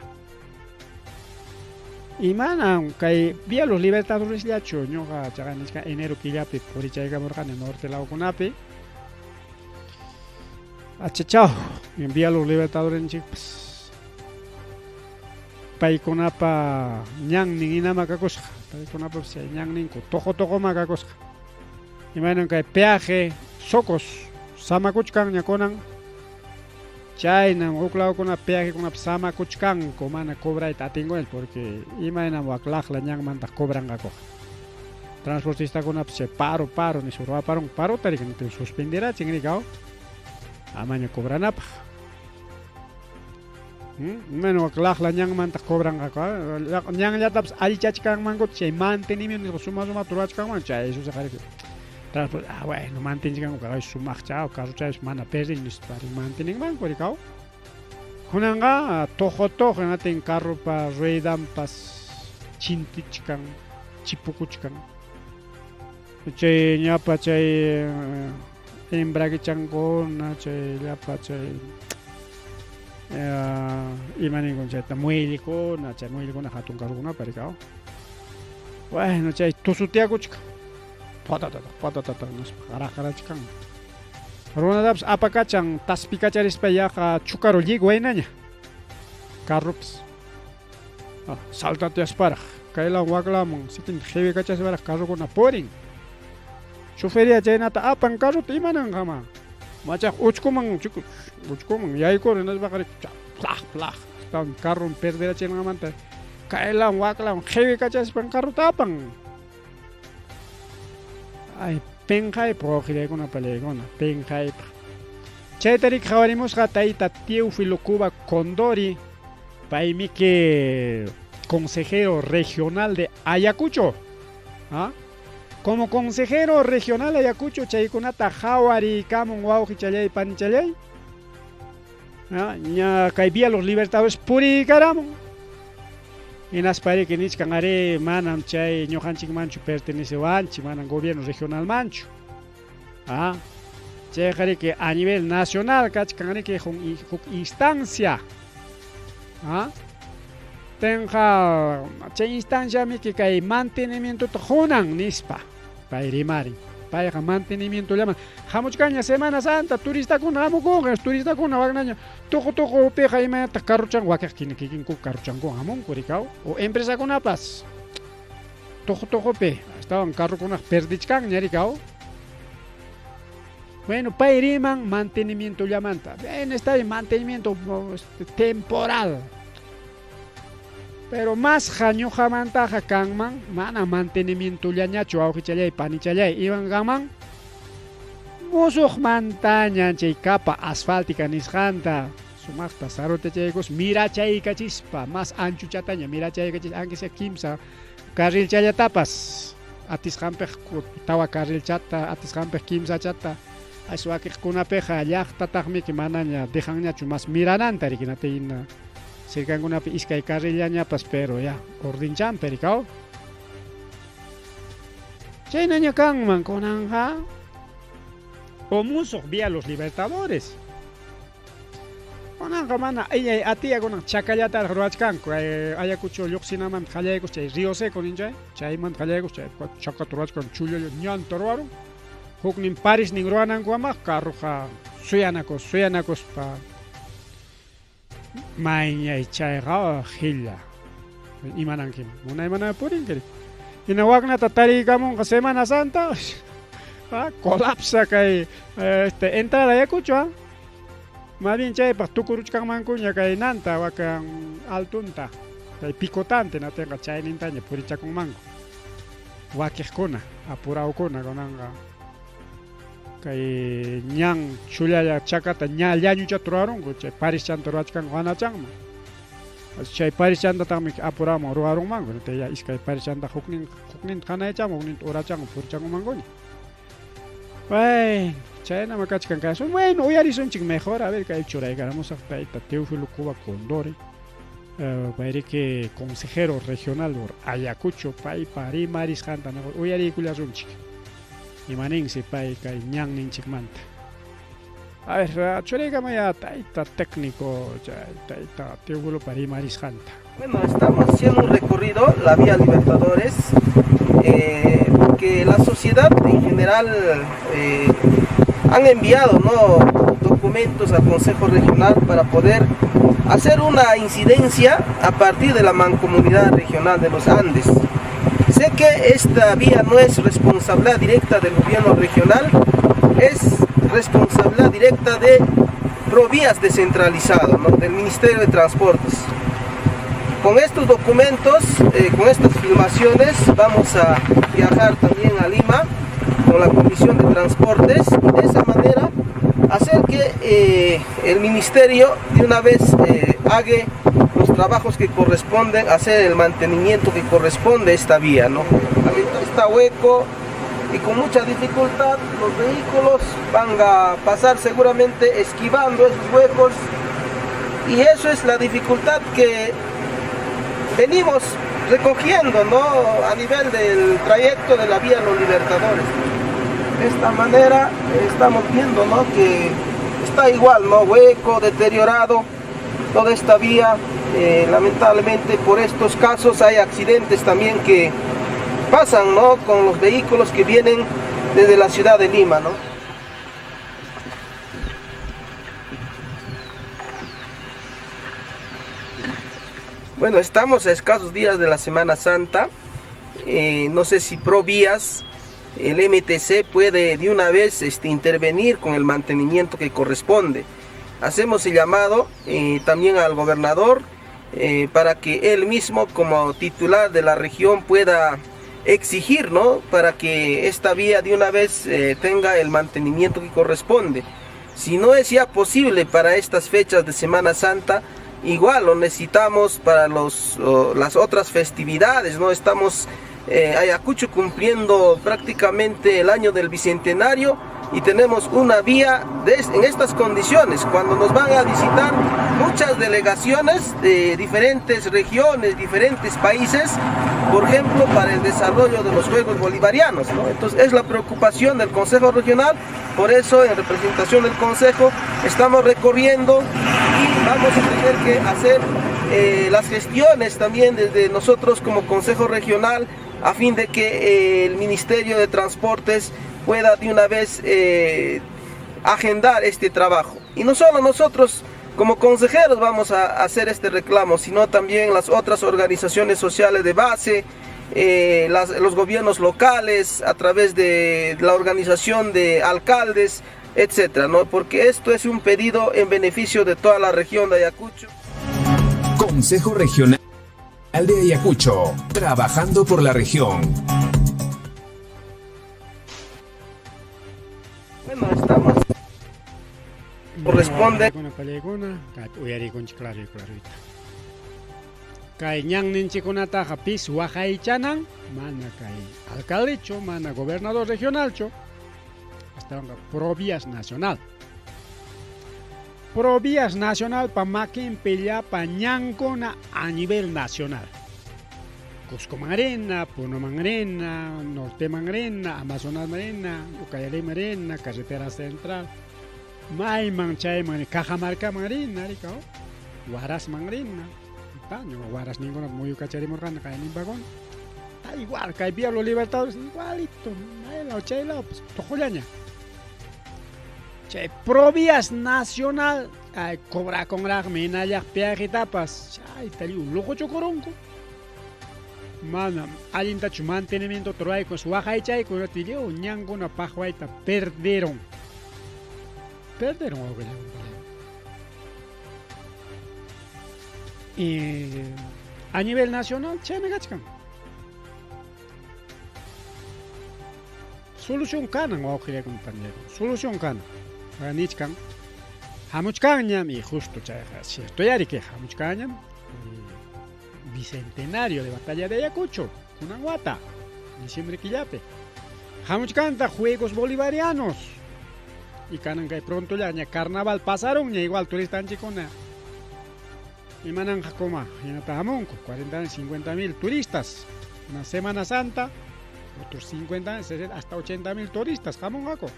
Imanan kay Vía Los Libertadoresllachu ñuqa chaqa nichkan enero killapi purichaykamurqani norte lawkunapi. Achachaw, Vía Los Libertadores ninchikpas paykunapa ñannin hinama kakusqa, paykunapapas chay ñanninku tojo tojoma kakusqa. Imaynan kay peaje Socos samakuchkanña kunan, chaynam huk lawkuna peajekunapas samakuchkanku mana cobrayta atinkuñachu porque imaynam wak laqla ñanmantaq cobranqakuqa. Transportistakunapas chay paro paro nispa ruwaparunku, parota riki suspenderachin riki aw amaña cobranapaq. Imayna wak laqla ñanmantaq cobranqaku, ñanllatapas allichachkanmankuta chay mantenimiento nisqa suma sumaqta ruwachkanman chay sucederqa transporte, ah bueno mantenchkanku sumaqcha carrochaypas mana perdin nispa mantenenmanku riki aw. Kunanqa tojo tojo hinatin carropa ruedanpas chintichkan, chipukuchkan. Chay ñapa chay embraguechankuna, chay llapa chay ima ninkun chayta muellikuna, chay muellikuna hatun carrokunapa riki aw. Bueno, chay tusutiakuchkan. Patatata, patatata nispa qaraqarachkan. Runatapas apakachan taspikacharispa yaqa chukaru lligwaynaña. Carropas. Ah, saltateasparaq, kaylawan waklaman sikinta qiwikachasparaq carrokuna purin. Choferia chaynata apan carrota imananqama. Machaq uchkuman chiku, uchkuman yaykur hinaspaqa plaj plaj. Astawan carron perderachinanmanta kaylawan waklaman qiwikachaspan carrota apan. Ay, penqaypaq wawqillaykuna pallaykuna, penqaypaq. Chayta riki qhawarimusqa tayta Teófilo Cuba Condori, paymiki consejero regional de Ayacucho. ¿Ah? Como consejero regional Ayacucho chaykunata qhawariykamun wawqichallay panichallay. ¿Ah? Ña kay Vía Los Libertadores puriykaramun. Hinaspa riki nichkan arí manam chay ñuqanchikmanchu pertenecewanchik, manam gobierno regionalmanchu. ¿Ah? Chayqa riki a nivel nacional kachkan riki huk instancia. ¿Ah? Tenqa chay instanciamiki kay mantenimientota qunan nispa pay rimarin. Payqa mantenimientollaman hamuchkanña Semana Santa turistakuna hamukunqa, turistakuna waknaña tuqu tuqupiqa imaynataq carrochan wakiq kikinku carrochankuwan hamunku rikaw o empresakunapas tuqu tuqupi astawan carrokunaqa perdichkanña rikaw. Bueno, pay riman mantenimientollamanta. Bien, está bien, mantenimiento temporal. Pero más ñuqamantaqa kanman mana mantenimientollañachu wawqichallay panichallay iman kanman musuqmantaña chay capa asfáltica nisqanta sumaqta sarutachaykus mirachaykachispa más anchuchataña mirachaykachispa aunque sea kimsa carrilchallatapas atisqanpiq tawa carrilchata atisqanpiq kimsachata as wakiqkunapiqa llaqtataqmiki manaña dejanñachu más mirananta riki natina cercankunapi iskay carrillañapas pero ya ordinchampi rikaw. Chaynaña kanman kunanja o musuq Vía Los Libertadores. Kunanqa mana illay atiya kunan chakallataraq ruwachkanku Ayacucho lluqsinamanta qallaykus chay Río Seco ninchay chaymanta qallaykus chay chakata ruwachkan chullalla ñanta ruwarun huknin Parisnin ruwanankukamaq carroqa suyanakus suyanakuspa mayñay chayqa qhilla imanankiman munay mana purinki hina waknata tariykamunqa Semana Santa colapsa kay este entrada Ayacucho ah más bien chaypaq tukuruchkanmankuña kay nanta wakan altunta kay picotante natinqa chaynintaña purichakunmanku wakiqkuna apurawkuna kunanqa. Kay ñan chullalla chakata ña llañuchata ruwarunku, chay parischanta ruwachkanku hanachanman. Chay parischantataqmi apuraman ruwarunmanku, ya iskay parischanta huknin hukninta hanaychanman, hukninta urachanman purichankumankuña. Bueno, chaynama kachkan kasun. Bueno, uyarisunchik mejor, a ver, kay churaykaramusaq tayta Teófilo Cuba Condori. Payriki consejero regional por Ayacucho, paypa rimarisqanta mejor uyariykullasunchik. Imaninsi pay kay ñanninchikmanta. A ver, churaykamaya tayta técnico, chay tayta Teófilopa rimarisqanta. Bueno, estamos haciendo un recorrido, la Vía Libertadores, porque la sociedad en general han enviado, ¿no?, documentos al Consejo Regional para poder hacer una incidencia a partir de la Mancomunidad Regional de los Andes. Sé que esta vía no es responsabilidad directa del gobierno regional, es responsabilidad directa de Provías descentralizado, ¿no?, del Ministerio de Transportes. Con estos documentos, con estas filmaciones, vamos a viajar también a Lima con la Comisión de Transportes y de esa manera hacer que el Ministerio de una vez haga los trabajos que corresponden, hacer el mantenimiento que corresponde a esta vía, ¿no? Está hueco y con mucha dificultad los vehículos van a pasar seguramente esquivando esos huecos, y eso es la dificultad que venimos recogiendo, ¿no?, a nivel del trayecto de la vía Los Libertadores. De esta manera estamos viendo, ¿no?, que está igual, ¿no?, hueco, deteriorado toda esta vía. Lamentablemente por estos casos hay accidentes también que pasan, ¿no?, con los vehículos que vienen desde la ciudad de Lima, ¿no? Bueno, estamos a escasos días de la Semana Santa. No sé si Provías, el MTC, puede de una vez intervenir con el mantenimiento que corresponde. Hacemos el llamado también al gobernador para que él mismo, como titular de la región, pueda exigir, ¿no?, para que esta vía de una vez tenga el mantenimiento que corresponde. Si no es ya posible para estas fechas de Semana Santa, igual lo necesitamos para las otras festividades, ¿no? Estamos Ayacucho cumpliendo prácticamente el año del bicentenario y tenemos una vía en estas condiciones, cuando nos van a visitar muchas delegaciones de diferentes regiones, diferentes países, por ejemplo, para el desarrollo de los Juegos Bolivarianos, ¿no? Entonces es la preocupación del Consejo Regional, por eso en representación del Consejo estamos recorriendo y vamos a tener que hacer las gestiones también desde nosotros como Consejo Regional, a fin de que el Ministerio de Transportes pueda de una vez agendar este trabajo. Y no solo nosotros como consejeros vamos a hacer este reclamo, sino también las otras organizaciones sociales de base, los gobiernos locales, a través de la organización de alcaldes, etcétera, ¿no? Porque esto es un pedido en beneficio de toda la región de Ayacucho. Consejo Regional de Ayacucho, trabajando por la región. Bueno, estamos. Corresponde. Kay ñanninchikunataqa pis waqaychanan, mana kay alcaldecho, mana gobernador regionalcho, astawanqa Provías Nacional. Provías Nacional pa makinpi llapa ñankuna a nivel nacional. Cusco Marena, Puno Marena, Norte Marena, Amazonas Marena, Ucayali Marena, Carretera Central, Mayman, Chayman, Cajamarca Marena, Ricao, Huaraz Marena, Taño, Huaraz ninguna, muy cacharimurgana, Cayanín Vagón. Está igual, que hay los Libertadores, igualito, Maela, Chayla, pues, Tojulaña. Chay, Provías Nacional, ay, cobra con la mina, ya, peaje tapas, chay, tal, un lujo chocoronco. Mana, allintachu mantenimiento truayku, waqaychayku, tilio, ñankuna paqwayta perdieron. Perdieron, y a nivel nacional, chaymi kachkan. Solución kanan wawqillaykuna panillaykuna, solución kanan. Nichkan hamuchkanñam y justo chayqa cierto riki hamuchkanñam bicentenario de batalla de Ayacucho, kunan wata, diciembre killapi. Hamuchkanta Juegos Bolivarianos. Y kanan kay pronto ya ña carnaval pasaron ña igual turistanchikkuna. Imananja kuma hinata hamunku 40 50 mil turistas. Una Semana Santa, otros 50, 60, hasta 80 mil turistas hamunqaku.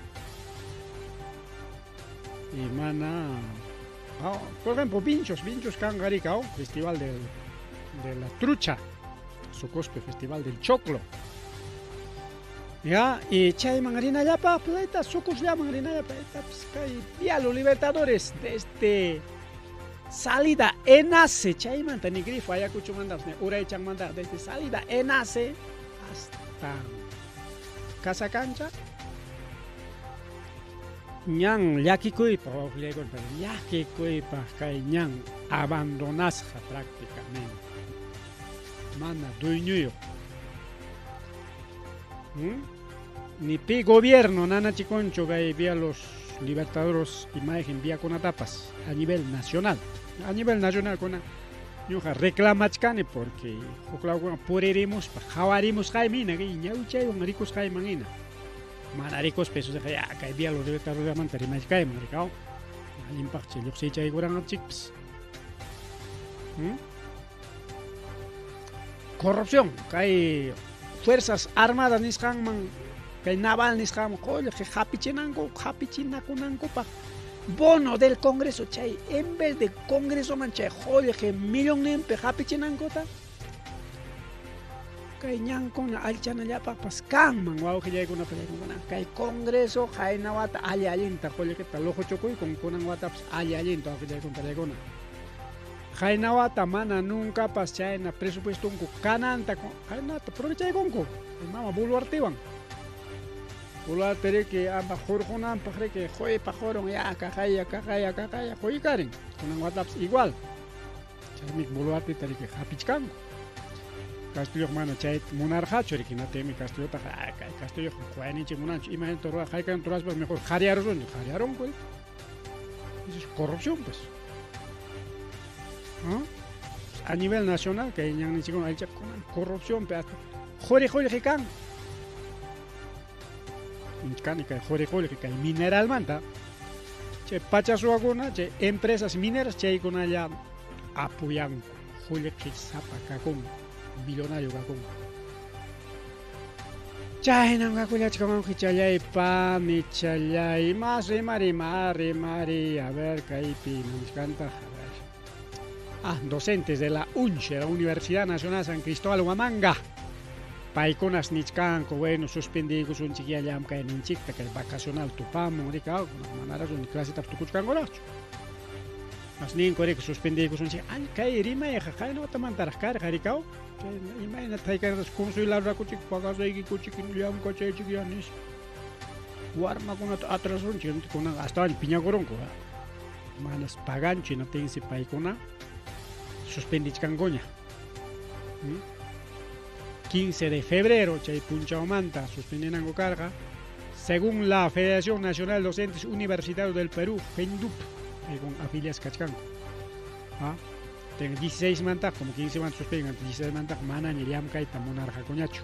Y mana, por ejemplo, Vinchos, Vinchos kanqa Festival de la Trucha, Socospe, Festival del Choclo. Ya, y chayman rinallapa, pues Socosllaman rinallapa, pues kay Vía Los Libertadores desde salida Enace, chaymanta ni grifo Ayacucho manda, Uraychanmanta, desde salida Enace hasta Casa Cancha. Ñan llakikuypaq wawqillaykuna llakikuypaq kay ñan abandonasqa prácticamente mana dueñuyuq. Ni pi gobierno nanachikunchu kay Vía Los Libertadores imagen viakunatapas a nivel nacional. A nivel nacional kuna ñuqa reclamachkani porque huklawkuna puririmuspa qhawarimusqaymi hina ñawichaywan rikusqayman hina. Mana rikuspa eso ya kay Vía Los Libertadores rimachkayman rikaw. Allinpaqchi lluqsichaykuranchikpas. Corrupción, kay Fuerzas Armadas nisqanman, kay naval nisqanman qullqi hapichinanku, hapichinakunankupaq bono del Congreso chay en vez de Congresoman chay qullqi millonninpi hapichinankuta kay ñankuna allichanallapaqpas kanman wawqillaykuna pallaykuna kay Congreso qayna wata alli allinta qullqita luquchukuykun kunan watapas alli allinta wawqillaykuna pallaykuna. Qayna wata mana nuncapas chayna presupuestonku kananta qaynata aprovechaykunku mama Boluartewan. Boluarte riki ama hurqunanpaq riki quypaq qurun ya kaqaya kaqaya kaqaya quykarin kunan watapas igual. Chaymi Boluarteta riki hapichkanku. Castillo mana chay munarqachu riki natimi Castillotaqa kay Castillo quyayninchik munanchu imaynata ruwaq hayk'anta ruraspa mejor qhariyarusunchik qhariyarunku. Eso es corrupción pues. ¿No? A nivel nacional kay ñanninchikkuna allichapkunan corrupción pe hasta quri qullqi kan. Kani kay quri qullqi kay mineralmanta chay pachasuwakuna chay empresas mineras chaykunalla apoyanku qullqi sapa kakunku millonario kakunku. Chaynam kakullachkan wawqichallay panichallay mas rimari ma rimari a ver kaypi imanichkantaq a ver. Ah, docentes de la UNCHE, la Universidad Nacional San Cristóbal Huamanga. Paykunas nichkanku, bueno, suspendiykusunchik ya llamkayninchikta kay vacacional tupamun rika, manarachu ni clasetapas tukuchkankuraqchu. Mas ninku rika suspendiykusunchik, kay rimayqa qayna watamantaraq karqa rikaw. Chay imaynata hayk'aqtas consuelarrakuchik pagasaykichik llamkachaychik ya nispa. Warmakunata atrasunchik kunan astawan piñakurunku. Manas paganchu hinaptinsi paykuna suspendichkankuña. 15 de febrero chay punchawmanta suspendinanku karqa según la Federación Nacional de Docentes Universitarios del Perú, FENDUP, con afiliadas kachkanku. Ten 16 mantaq, como 15 mantaq suspenden, 16 mantaq manaña llamkayta munarqakuñachu.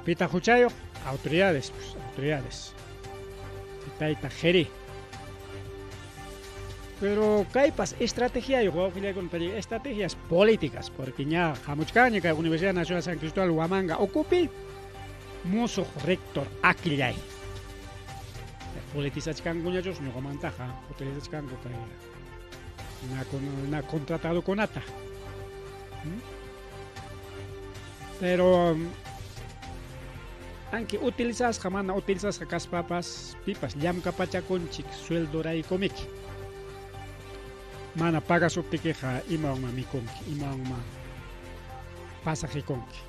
Pitaq huchayuq, autoridades, pues, autoridades. Tayta Jeri. Pero kaypas estrategia wawqillaykuna estrategias políticas, porque ña hamuchkanña kay Universidad Nacional San Cristóbal Huamanga ukupi musuq rector akllay. Politizachkankuñachus ñuqamantaqa utilizachkanku kay na contratado kunata. Pero aunque utilizasqa mana utilizasqa kaspapas pipas llamkapachakunchik sueldoraykumiki. Mana pagasuptikiqa imawanma mikunki, imawanma pasajikunki.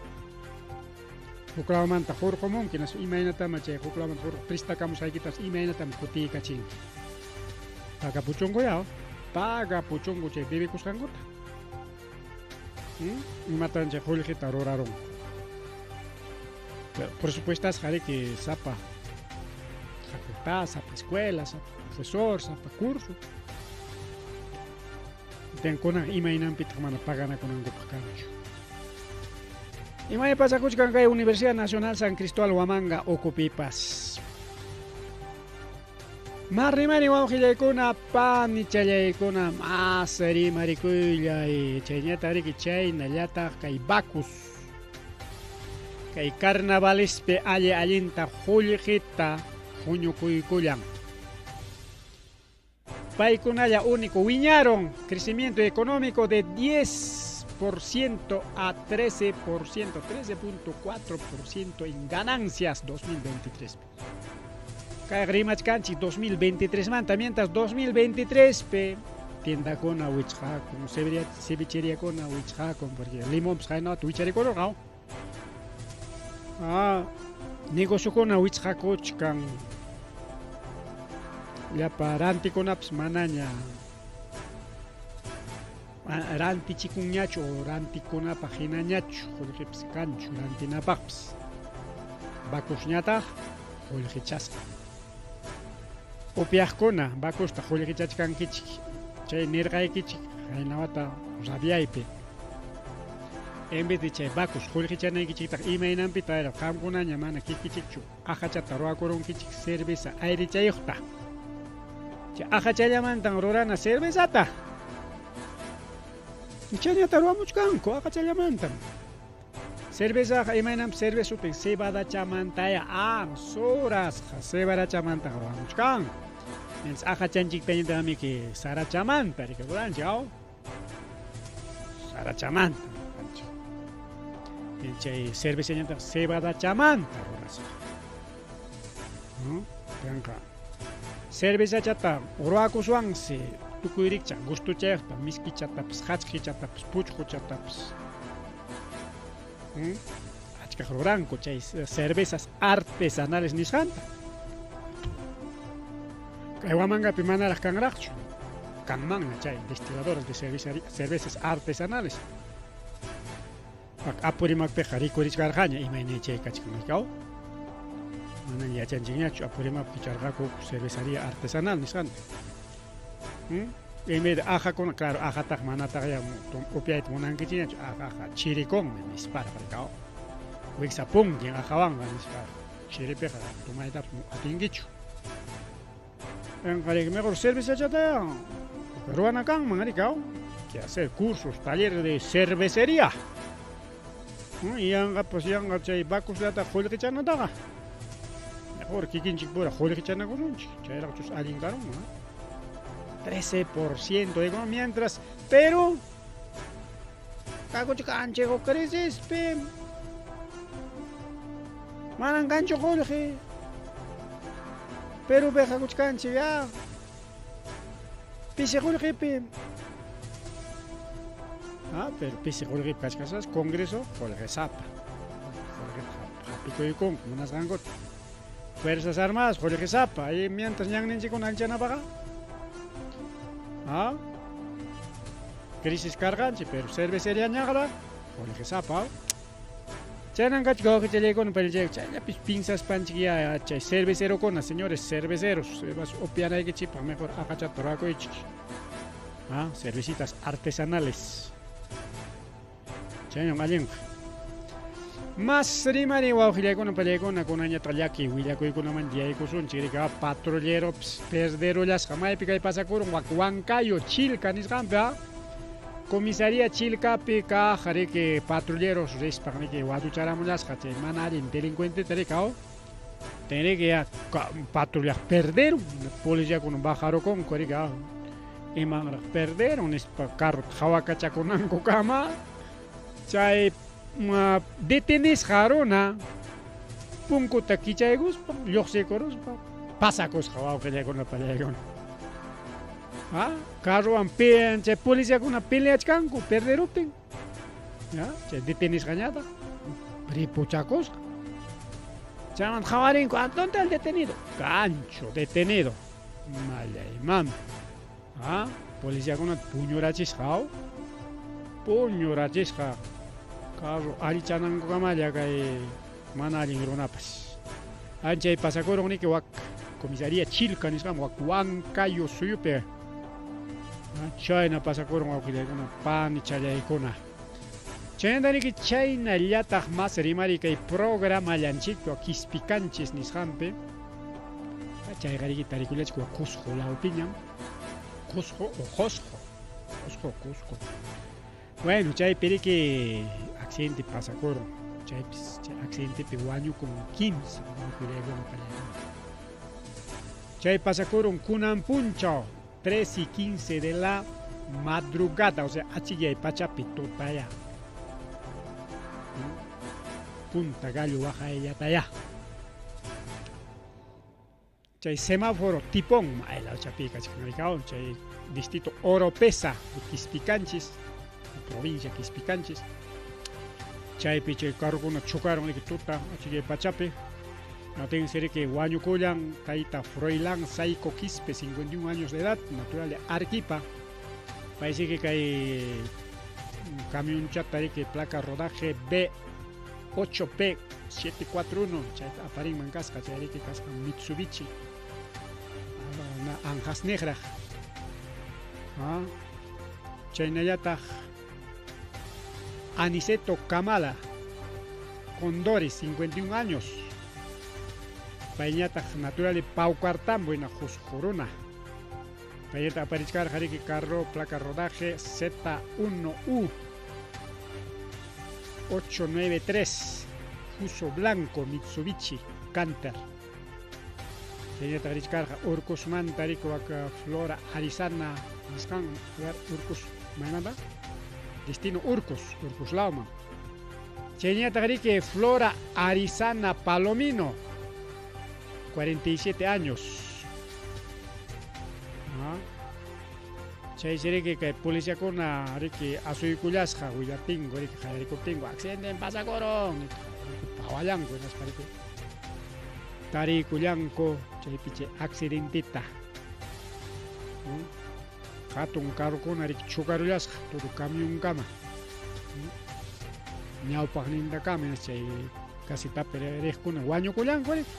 Huklawmanta hurqumunki, imaynatama chay huklawmanta hurqu prestakamusqaykitapas imaynatama kutiykachinki. Pagapuchunku ya, pagapuchunku chay debikusqankuta. Imatan chay qullqita rurarunku. Presupuestasqa riki sapa facultad, sapa escuela, sapa profesor, sapa curso. Kunan imaynanpitaq mana paganakunankupaq kanchu. Imay pasakuchkan kay Universidad Nacional San Cristóbal Huamanga ukupipas. Marrimari wawqillaykuna, panichallaykuna, mas rimarikuyllay, chayñata riki chaynallataq kay Bacus. Kay carnavalespi alli allinta qullqita huñukuykullan. Paykunalla único wiñaron crecimiento económico de 10% a 13%, 13.4% en ganancias 2023. Kay rimachkanchik 2023 manta, mientras 2023 pe tiendakuna wichqakun, cevicheriakuna wichqakun, porque limonpas haynawata wicharikururqa. Ah, negociokuna wichqakuchkan. Llapa rantikunapas manaña rantichikunñachu o rantikunapaq hinañachu, qullqipas kanchu rantinapaqpas. Bacusñataq qullqichasqa. Upyaqkuna Bacusta qullqichachkankichik, chay nirqaykichik haynawata rabiaypi. En vez de chay Bacus qullqichanaykichiktaq imaynanpitaq qamkunaña mana kikichikchu aqachata ruwakurunkichik cerveza airichayuqta. Chay aqachallamantan rurana cervezata. Chayñata ruwamuchkanku aqachallamantan. Cervezaqa imaynanpi cerveza sutin cebadachamantaya ansurasqa cebadachamanta ruwamuchkanku. Mientras aqachanchiktañataqmi que sarachamanta riki ruranchik aw. Sarachamanta ruranchik. Chay cervezañataq cebadachamanta rurasqa. Kanqa cervezachata ruwakuswansi tukuy rikchaq gustuchayuqta miskichatapas hachqichatapas puchquchatapas. Achkaq ruranku chay cervezas artesanales nisqanta. Kay Huamangapi manaraq kanraqchu. Kanmanña chay destiladores de cervezas artesanales. Apurimacpiqa rikurichkarqaña imayna chay kachkan rikaw. Manaña yachanchikñachu Apurimacpi kicharqaku cervecería artesanal nisqanta. En vez de ajakuna, claro, ajataq manataq ya upyayta munankichikñachu, ajaqa chirikunmi nisparaq rikaw. Wiksa punkin ajawanqa nisparaq. Chiripiqa tomaytapas atinkichu. Enqariki mejor cervezachata ruwana kanman rikaw. Que hacer cursos, talleres de cervecería. Yanqa pues yanqa chay Bacusllata qullqichanataqa. Mejor kikinchik pura qullqichanakusunchik. Chayraqchus allin karunman. 13% digo, mientras, pero kakuchkanchik crisispi. Manan kanchu qullqi. Pero peqakuchkanchik ya. Pisi qullqipi. Ah, pero pisi qullqipi kachkaspas Congreso qullqisapa. Qullqita hapikuykunku munasqankuta. Fuerzas Armadas qullqisapa. Ahí mientras ñanninchikkuna allichanapaqa. Ah, crisis karqanchik, pero cervecería ñaqra qullqisapa. Chaynan kachka wawqichallaykuna payllachayku chayllapis piensaspanchik ya chay cervecerokuna, señores cerveceros, upyanaykichikpaq mejor aqachata ruwakuychik. Ah, cervecitas artesanales. Chayñam allinqa. Mas rimari wawqillaykuna pallaykuna kunañataq llaki willakuykunaman yaykusunchik rika patrulleropis perderullasqa maypi kay pasakurun wak Huancayo Chilca nisqanpi ah. Comisaría Chilcapi kaq riki patrulleros rispaq riki watucharamullasqa chay mana allin delincuenteta rikaw. Tenriki ya patrullaq perderun policiakuna bajarukunku rika imanraq perderun nispa carrota hawakachakunankukama chay detenisqa runa punkuta kichaykuspa lluqsikuruspa pasakusqa wawqillaykuna pallaykuna. Ah, carrowan chay policiakuna peleachkanku perderuptin. Ya, chay detenisqañataq ripuchakusqa. Chaymanta qhawarinku, ¿dónde el detenido? Cancho, detenido. Mallaymanta. Ah, policiakuna puñurachisqa, puñurachisqa. Carro allichanankukamalla kay Mana allin runapas. Anchay pasakurun riki wak comisaría Chilca nisqan wak Huancayo suyupi. Chayna pasakurun wawqillaykuna pani challaykuna. Chaynata riki chaynallataq mas rimari kay programallanchikpi Quispicanchis nisqanpi. Chayqa riki tarikullachik wak Cusco lawpiñam. Cusco o Cosco. Cusco, Cusco. Bueno, chaypi riki accidente pasakurun. Chaypis chay accidentepi wañukun 15 wawqillaykuna pallaykuna. Chay pasakurun kunan punchaw 3 y 15 de la madrugada, o sea, achikyay pachapi tutaya. Punta gallo waqayllataya. Chay semáforo tipón, maylawchapi kachkan rikaw, chay distrito Oropesa de Quispicanchis, provincia Quispicanchis. Chaypi chay carrokuna chocaron riki tuta achikyay pachapi. Natinsi riki wañukullan tayta Froilán Saico Quispe, 51 años de edad, natural de Arequipa. Parece que kay camionchata riki placa rodaje B8P 741, chayta aparinman kasqa, chay riki kasqa Mitsubishi. Anqasniqraq. Chaynallataq Aniceto Kamala Condores, 51 años. Payñataq natural de Paucartambo, hina Jusjuruna. Payñata aparichkarqa riki carro placa rodaje Z1U 893, Fuso Blanco Mitsubishi Canter. Chaynataq richkarqa Urcosmanta riki wak Flora Arizana nisqan, a ver, Urcos maymanta? Destino Urcos, Urcos lawman. Chaynataq riki Flora Arizana Palomino, 47 años. Chaysi riki kay policiakuna riki asuykullasqa willaptinku riki qallarikuptinku accidente pasakurun pawallanku hinaspa riki tariykullanku chaypi chay accidenteta. Hatun carrokuna riki chocarullasqa todo camionkama. Ñawpaqnintakama hinaspa chay casi tapi riqkuna wañukullanku riki.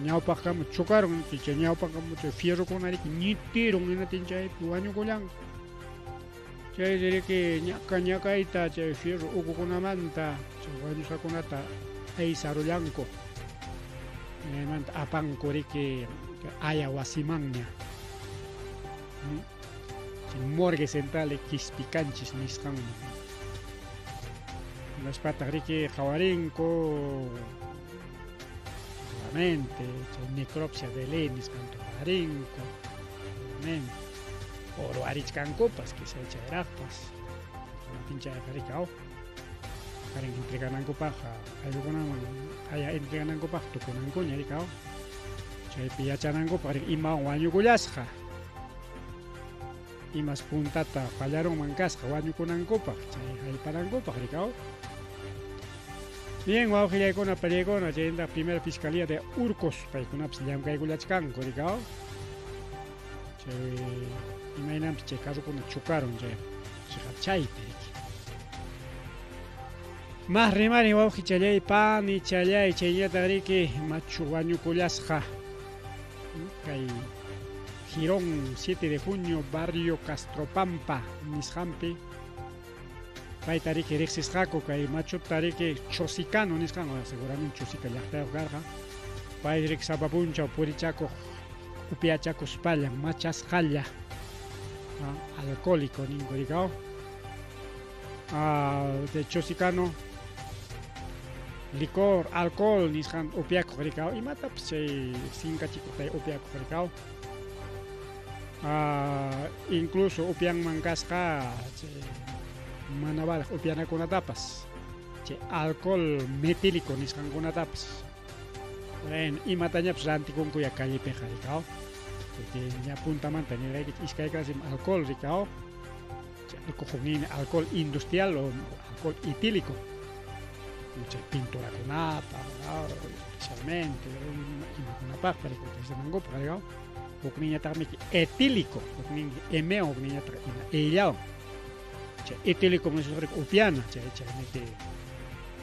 Ñawpaqkama chocaron, chay ñawpaqkama chay fierrokuna riki ñitirun hinatin chaypi wañukullanku. Chay riki ñaka ñakayta chay fierro ukukunamanta chay wañusqakunata aysarullanku. Chaymanta apanku riki aya wasimanña. Chay morgue central de Quispicanchis nisqanman. Hinaspataq riki qhawarinku seguramente chay necropsia de ley nisqanta qhawarinku seguramente uruwarichkankupas quizá chayraqpas pinchayqa riki aw qarin entreganankupaqqa ayllukunaman aya entreganankupaq tukunankuña riki aw chaypi yachanankupaq riki imawan wañukullasqa imas puntata fallarunman kasqa wañukunankupaq chay haypanankupaq riki aw. Bien, wawqillaykuna pallaykuna chayta primera fiscalía de Urcos paykunapas llamkaykullachkanku riki aw. Chay imaynanpis chay carrokuna chocaron chay chaypi riki. Mas rimari wawqi challay pani challay chayñataq riki machu wañukullasqa kay Girón 7 de junio barrio Castropampa nisqanpi. Payta riki riqsisqaku kay machuta riki Chosicano nisqan, seguramente Chosica llaqtayuq karqa. Pay riki sapa punchaw purichakuq upiachakuspalla machasqalla, alcohólico ninku rikaw. De Chosicano licor, alcohol nisqan upiakuq rikaw, imatapas chay sinkachikuq upiakuq rikaw. Incluso upianman kasqa chay mana valeq upianakunatapas, chay alcohol metílico nisqankunatapas. Bueno, imatañapas rantikunku ya callepiqa rikaw. Porque ña puntamanta nirqaykichik iskay clase alcohol rikaw. Chay alcohol nini alcohol industrial o alcohol etílico. Chay pinturakunapa, especialmente imakunapaqpas utilizanankupaq rikaw. Hukninñataqmi etílico, huknin M, hukninñataq ina ellawan. Chay etílico nisqariki upyana, chay chayniki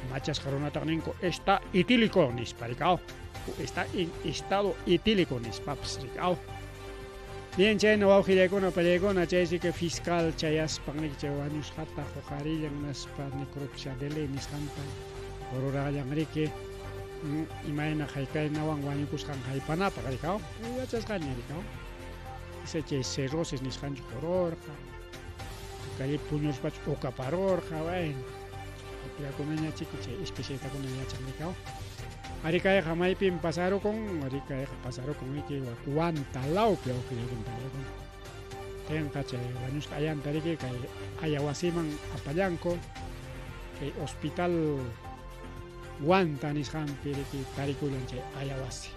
machasqa runataq ninku está etílico nispa rikaw, está en estado etílico nispapas rikaw. Bien, chayna wawqillaykuna pallaykuna, chaysi que fiscal chayaspan riki chay wañusqata huqarillan naspa necropsia de ley nisqanta rurallan riki imayna haykaynawan wañukusqan haypanapaq rikaw, yachasqaña rikaw. Isa chay cirrosis nisqanchu qururqa, calle puñuspachu ukaparurqa, bueno, autoridadkunaña chiki chay especialistakuna yachan rikaw. Ari kayqa maypim pasarukun, ari kayqa pasarukun riki Huanta lawpi wawqillaykuna pallaykuna. Tinqa chay wañusqa ayanta riki kay ayawasiman apallanku, chay hospital Huanta nisqanpi riki tarikullan chay ayawasi.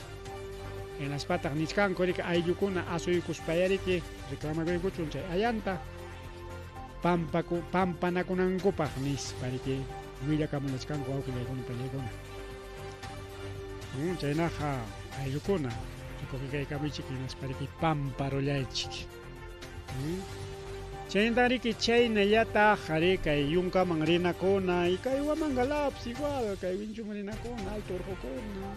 Hinaspataq nichkanku riki ayllukuna asuykuspaya riki reclamakuykuchun chay ayanta pampaku pampanakunankupaq nispa riki willakamullachkanku wawqillaykuna pallaykuna. Chaynaqa ayllukuna rikukikaykamuychik hinaspa riki pamparullaychik. Chaynatan riki chaynallataq ari kay yunkaman rinakuna y kay Huamangalapis igual kay winchuman rinakuna alto urqukuna.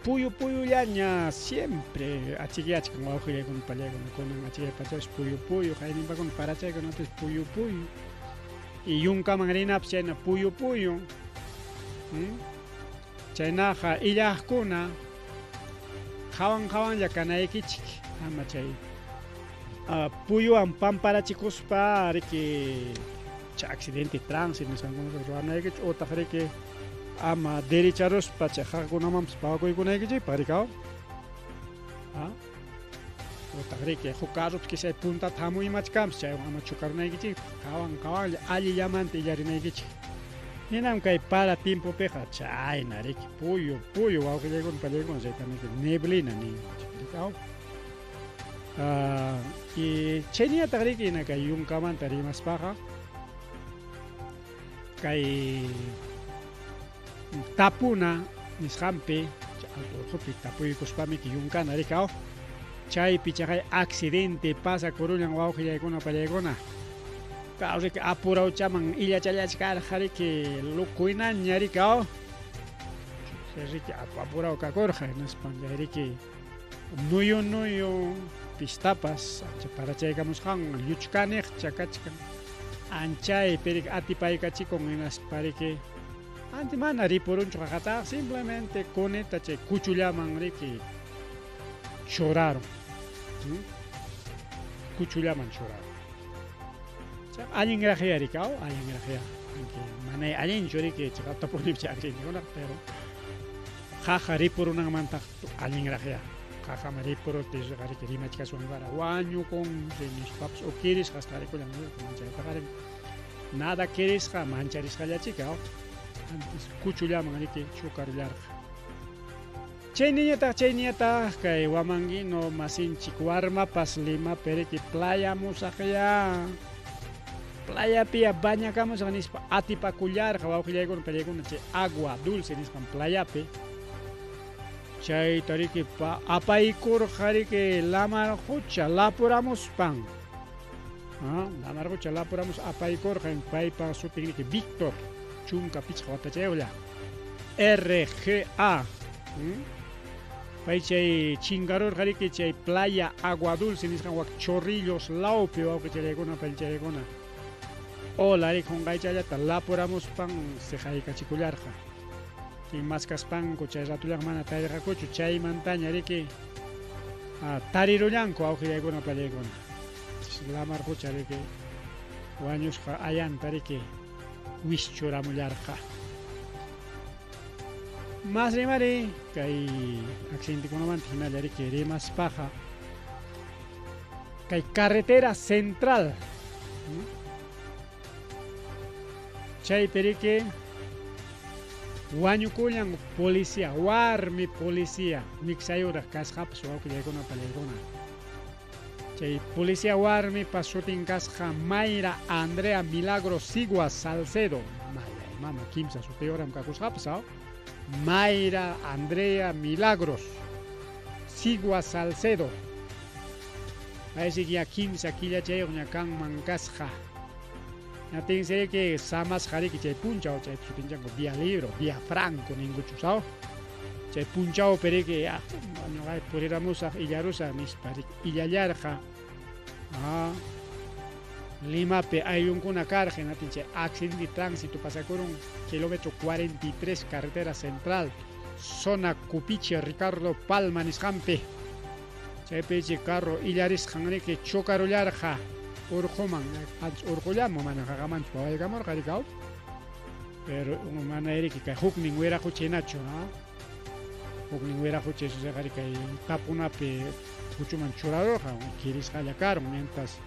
Puyu puyullaña siempre achikyachkan wawqillaykuna pallaykuna kunan achikyay pachapas puyu puyu qayninpakuna parachaykunapis puyu puyu. Y yunkaman rinapis chayna puyu puyu. Chaynaqa illaqkuna qawan qawanlla kanaykichik ama chay puyuwan pamparachikuspa riki chay accidente tránsito nisqankunata ruwanaykichik utaq riki ama derecharuspa chay qaqakunamanpas pawakuykunaykichikpaq rikaw. Utaq riki huk carropi kisay puntata hamuymachkanpas chaywan ama chocarunaykichikpaq qawan qawanlla allillamanta illarinaykichik. Hinam kay para tiempopiqa chayna riki puyu puyu wawqillaykuna pallaykuna chayta neblina ninchik rikaw. Y chayninataq riki hina kay yunkamanta rimaspaqa kay tapuna nisqanpi alto urqupi tapuykuspami yunkana rikaw. Chaypi chaqay accidente pasakurullan wawqillaykuna pallaykuna. Kaw riki apurawchaman illachallachkarqa riki lukuynaña rikaw. Riki apuraw kakurqa hinaspan chay riki nuyu nuyu pistapas ancha parachaykamusqanwan lluchkaniqcha kachkan. Anchaypi riki atipaykachikun hinaspa riki anti mana ripurunchu qaqataqa simplemente cuneta chay kuchullaman riki churarun. Kuchullaman churarun. Allin raqya rikaw, allin raqya. Manay allinchu riki chiqaptapuni chay accidentekunaqa, pero qaqa ripurunanmantaq allin raqya. Qaqama ripuruptin riki rimachkaswan para wañukun nispapas o kirisqas tarikullan manchaytaqa nada kirisqa mancharisqallachika antes kuchullaman riki chukarullarqa. Chay niñataq kay huamanguino masinchik warmapas Limapi riki playa musaqya. Playapiya bañakamusaq nispa atipakullarqa wawqillaykuna pallaykuna chay agua dulce nisqan playapi. Chayta riki apaykurqa riki lamar qucha lapuramuspan. Lamar qucha lapuramus apaykurqa paypa sutin riki Víctor 15 watachayuqlla. RGA. Pay chay chinkarurqa riki chay playa agua dulce nisqan wak Chorrillos lawpi wawqichallaykuna pallachallaykuna. Ola riki qunqaychallata lapuramuspan siqaykachikullarqa. Maskaspanku chay ratullan mana tarirqakuchu chaymantaña riki tarirullanku wawqillaykuna pallaykuna. Lamar qucha riki wañusqa ayanta riki wischuramullarqa. Mas rimari kay accidentikunamanta hinalla riki rimaspaqa kay carretera central chaypi riki wañukullan policía, warmi policía miksayuraq kasqapas wawqillaykuna pallaykuna. Chay policía warmipa sutin kasqa Mayra Andrea Milagro Sigua Salcedo. Maya mama kimsa sutiyuram kakusqapas Mayra Andrea Milagros Sigua Salcedo. Paysi ya kimsa killachayuqña kanman kasqa. Natinsi riki samasqa riki chay punchaw chay sutinchanku día libre, día franco ninkuchu saw. Chay punchawpi riki ñuqay puriramusaq illarusaq nispa riki illallarqa. Ah, Limapi ayllunkuna karqa hinatin chay accidente de tránsito pasakurun kilómetro 43 carretera central zona Cupiche Ricardo Palma nisqanpi. Chaypi chay carro illarisqan riki chocarullarqa urquman, ancha urqullaman mana qaqamanchu pawaykamurqa rikaw. Pero mana riki kay huknin wiraqucha hinachu, ha? Huknin wiraqucha suseqa riki kay tapunapi huchuman churarurqa, kirisqalla karun, mientras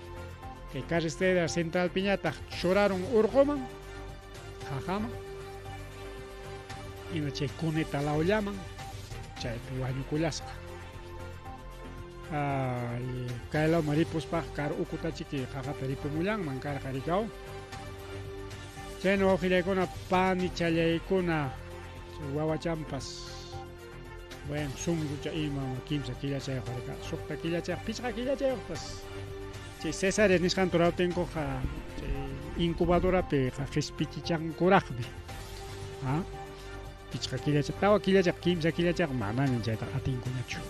kay carretera centralpiñataq churarun urquman, qaqaman, hina chay cuneta lawllaman, chaypi wañukullasqa. Ay, kay lawman ripuspaq kar ukutachiki qaqata ripumullanman karqa rikaw. Chayna wawqillaykuna panichallaykuna chay wawachampas bueno sunqucha ima kimsa killachayuq rika suqta killachayuq pichqa killachayuqpas chay cesárea nisqanta rurawtinkuqa chay incubadorapi qispichichankuraqmi. Ha? Pichqa killacha, tawa killacha, kimsa killachaqa manañan chayta atinkuñachu.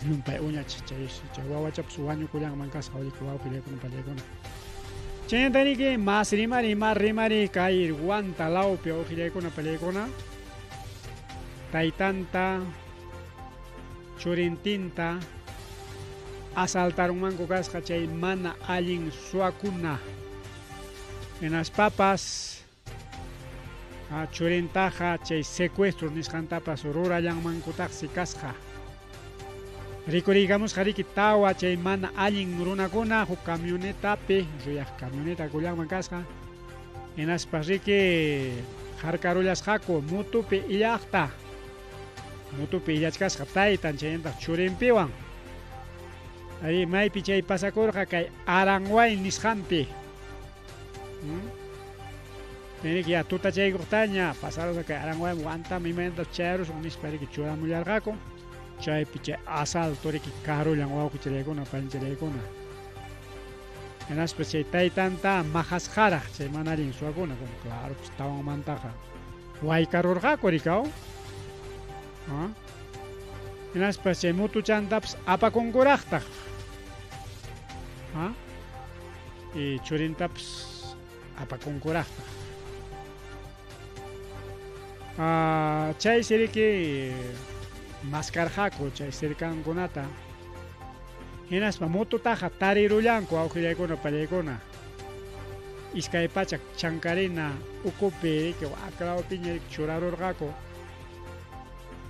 Llumpay uñacha chay chay wawachapas wañukullanman kasqa riki wawqillaykuna pallaykuna. Chaynata riki mas rimari mas rimari kay Huanta lawpi wawqillaykuna pallaykuna taytanta churintinta asaltarunmanku kasqa chay mana allin suwakuna. Hinaspapas Churintaqa chay secuestro nisqantapas rurallanmankutaqsi kasqa. Rikuriykamusqa riki tawa chay mana allin runakuna huk camionetapi, ruyaq camioneta kullanman kasqa. Hinaspas riki harkarullasqaku mutupi illaqta. Mutupi illachkasqa taytan chaynataq churinpiwan. Ari maypi chay pasakurqa kay Aranguay nisqanpi. Riki ya tutachaykuqtaña pasarusqa kay Aranguayman Huantaman imaynataq chayarusun nispa riki churamullarqaku. Chaypi chay asalto riki karullan wawqichallaykuna panchallaykuna. Hinaspa chay taytanta maqasqaraq chay mana allin suwakuna, como claro pues tawanmantaqa waykarurqaku rikaw. ¿Ah? Hinaspa chay mutuchantapas apakunkuraqtaq. ¿Ah? Y churintapas apakunkuraqtaq. Ah, chaysi riki maskarqaku chay cercankunata. Hinaspa mututaqa tarirullanku wawqillaykuna pallaykuna. Iskay pachak chankarina ukupi riki waklawpiña riki churarurqaku.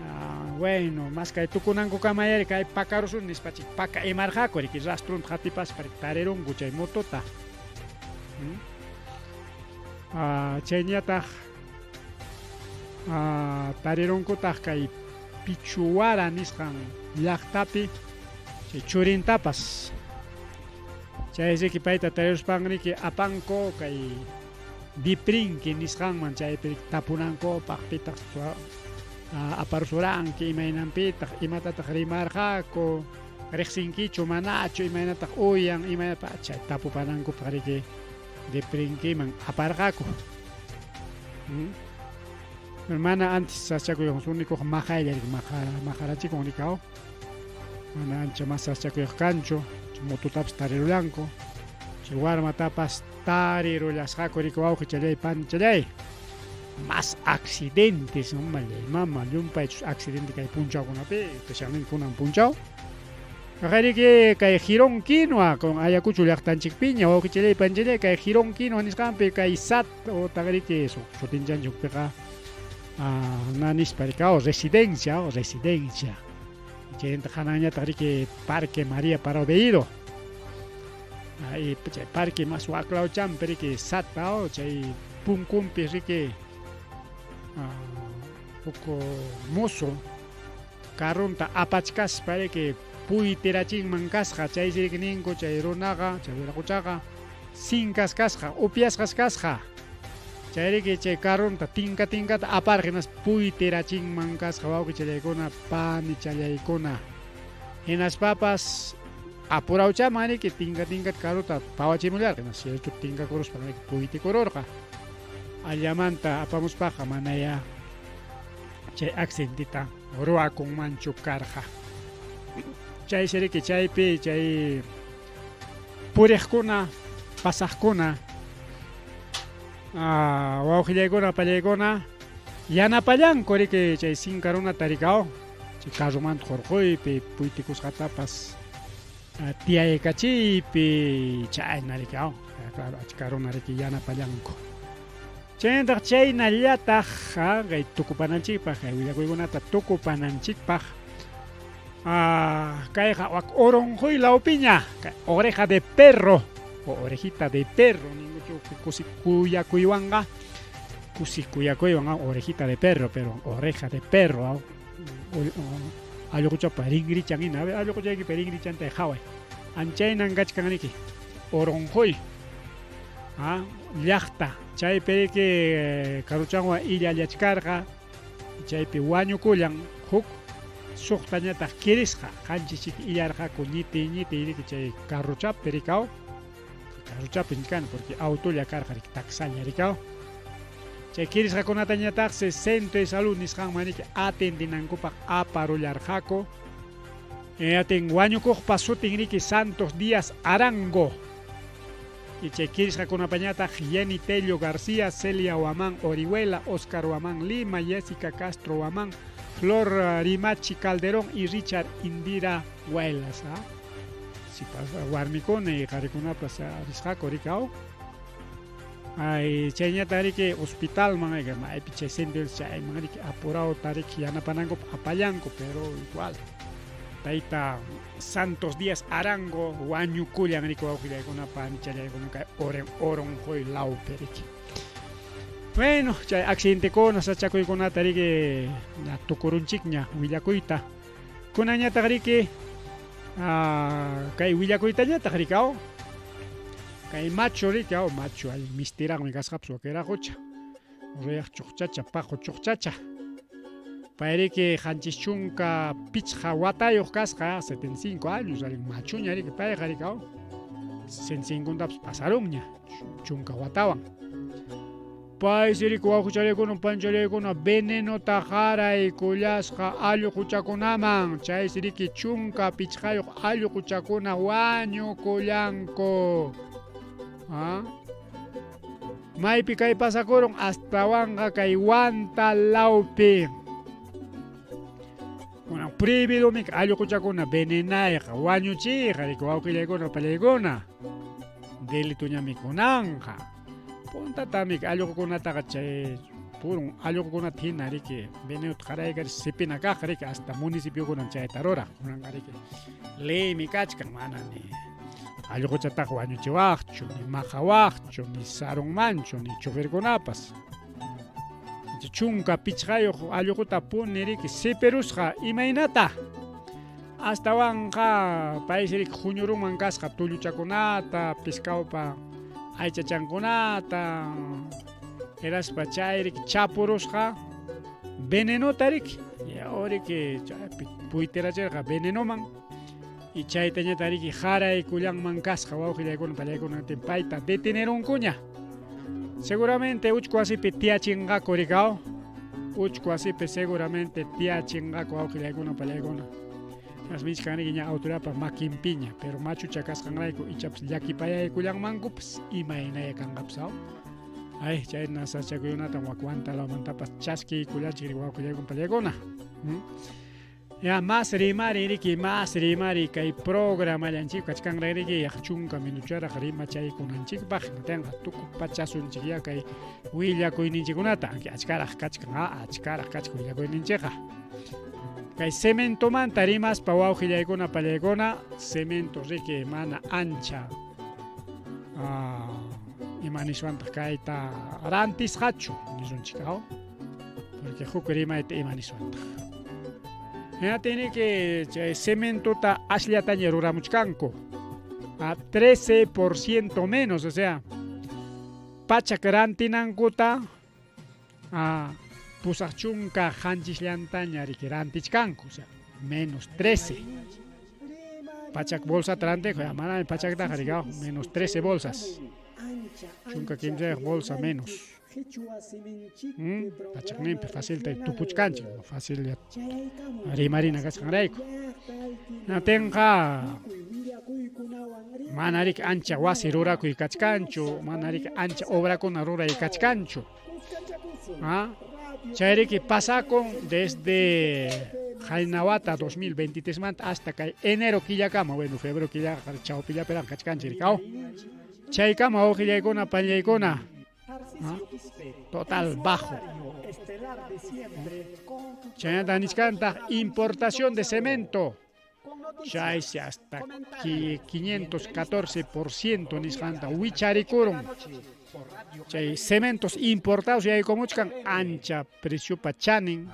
Ah, bueno, maskay tukunankukamayari kay pakarusun nispa chay paka imarqaku riki rastrunta qatipaspa riki tarirunku chay motuta. Ah, chayñataq ah, tarirunkutaq kay Pichuwara nisqan llaqtapi chay churintapas. Chay riki payta tariruspan riki apanku kay Diprinki nisqanman chaypi tapunankupaq pitaq aparusuranki imaynanpitaq imatataq rimarqaku riqsinkichu manachu imaynataq uyan imaynata chay tapupanankupaq riki Diprinkiman aparqaku. Mana antes sasachakuyuq sunikuq maqaylla riki maqarachikun rikaw. Mana ancha mas sasachakuyuq kanchu motutapas tarirullanku chay warmatapas tarirullasqaku riki wawqichallay panchallay. Más accidentes mallay mama llumpaychus accidente kay punchawkunapi especialmente kunan punchaw. Riki kay Jirón Quinua con Ayacucho llaqtanchikpiña wawqichallay panchallay kay Jirón Quinua nisqanpi kay SAT otaq riki sutinchanchikpiqa na nispa rikaw residencia o residencia. Chaynataq hananñataq riki Parque María Parado de Ido. Ahí chay parque mas waklawchampi riki SAT o chay punkunpi riki huk mozo carronta apachkaspa riki puytirachinman kasqa chaysi riki ninku chay runaqa chay wiraquchaqa sinkas kasqa upyasqas kasqa chay riki chay carronta tinka tinkata aparqa hinaspa puytirachinman kasqa wawqichallaykuna panichallaykuna hinaspapas Apurawchaman riki tinka tinkata carrota pawachimullarqa, cierto tinkakuruspa riki puytikururqa. Allamanta apamuspaqa manayá chay accidenteta ruwakunmanchu karqa. Chaysi riki chaypi chay puriqkuna, pasaqkuna, wawqillaykuna, pallaykuna yanapallanku riki chay sinka runata rikaw chay carromanta hurquypi puytikusqatapas tiyaykachiypi chayna riki aw claro achka runa riki yanapallanku. Chaynataq chaynallataq kay tukupananchikpaq kay willakuykunata tukupananchikpaq kayqa wak Oronjoy lawpiña kay oreja de perro o orejita de perro ninkuchu kusi kuyakuywanqa kusi kuyakuywan orejita de perro pero oreja de perro allquchapa rinrichan hina a ver allquchaykipa rinrichanta qhaway anchaynan kachkan riki Oronjoy llaqta chaypi riki karuchanwan illallachkarqa chaypi wañukullan huk suqtañataq kirisqa qanchis chiki illarqaku ñitiy ñitiy riki chay carrochapi rikaw carrochapi nichkani porque autolla karqa riki taxalla rikaw chay kirisqakunatañataqsi centro de salud nisqanman riki atendinankupaq aparullarqaku atin wañukuqpa sutin riki Santos Díaz Arango y chay kirisqakunapañataq Jenny Tello García, Celia Huamán Orihuela, Oscar Huamán Lima, Jessica Castro Huamán, Flor Rimachi Calderón y Richard Indira Huelas. Si pasa warmikuna y qarikunapas risqaku rikaw. Ay, chayñata riki hospitalman ayka maypi chay centro chayman riki apurawta riki yanapanankupaq apallanku, pero igual tayta Santos Díaz Arango wañukullan riki wawqillaykuna panichallaykuna kay oren Oronjoy lawpi riki. Bueno, chay accidentekuna sachakuykunata riki ña tukurunchikña willakuyta. Kunanñataq riki kay willakuytañataq rikaw. Kay machu riki aw machu allin mistiraqmi kasqapas wakiraqucha. Ruyaq chuqchacha, paqu chuqchacha. Pay riki 75 watayuq kasqa, 75 años, allin machuña riki payqa riki aw. 65tapas pasarunña, chunka watawan. Paysi riki wawqichallaykuna, panchallaykuna venenota qaraykullasqa allquchakunaman, chaysi riki 15 allquchakuna wañukullanku. Maypi kay pasakurun astawanqa kay Huanta lawpi. Kunan prohibidomi allquchakuna venenayqa, wañuchiyqa riki wawqillaykuna, pallaykuna. Delitoñami kunanqa. Puntatami allqukunataqa chay purun allqukunata hina riki venenota qaraykaris sipina kaq riki hasta municipiokunan chayta ruraq. Kunanqa riki leymi kachkan mana ni allquchataqa wañuchiwaqchu, ni maqawaqchu, ni sarunmanchu, ni choferkunapas. 15 allquta puni riki sipirusqa imaynata. Astawanqa paysi riki huñurunman kasqa tulluchakunata, pescadpa aychachankunata, hinaspa chay riki chapurusqa venenota riki. Riki chaypi puytirachirqa venenoman. Y chaytañata riki qaraykullanman kasqa wawqillaykuna pallaykuna payta detenerunkuña. Seguramente uchku wasipi tiyachinqaku rikaw. Uchku wasipi seguramente tiyachinqaku wawqillaykuna pallaykuna. Asmichkan riki ña autoridadpa makinpiña, pero machucha kasqanrayku ichapas llakipayaykullanmankupas imaynaya kanqapas aw. Ay, chayna sachakuykunata wak Huanta lawmantapas chaskiykullanchik wawqillaykuna pallaykuna. Ya más rimari riki, más rimari kay programallanchik kachkanra riki yaq 10 minucharaq rimachaykunanchikpaq hinatinqa tukupachasunchik ya kay willakuyninchikkunata achkaraq kachkan achkaraq kachkan willakuyninchikqa. Kay cementomanta rimaspa wawqillaykuna pallaykuna cemento riki mana ancha ima niswantaq kayta rantisqachu nisunchik aw porque huk rimayta ima niswantaq. Hinatiniki chay cementota asllataña ruramuchkanku a 13% menos, o sea pachak rantinankuta 87 llantaña riki rantichkanku, o sea menos 13. Pachak bolsata rantikuq, ya manami pachaktaqa riki, menos 13 bolsas. 13 bolsa menos. Pachakninpi facilta tupuchkanchik, facil rimarina kasqanrayku. Natinqa mana riki ancha wasi rurakuy kachkanchu, mana riki ancha obrakuna ruray kachkanchu. ¿Ah? Chayriki pasakun desde qayna wata 2023 manta hasta kay enero killakama, bueno, febrero killaqa chawpillapiraq kachkanchik riki, aw. Chaykama wawqillaykuna, pañaykuna, ¿ah? Total bajo. Chaynata nichkantaq importación de cemento. Chaysi hasta 514% nisqanta wicharikurun. Chay cementos importados yaykumuchkan ancha preciopa chanin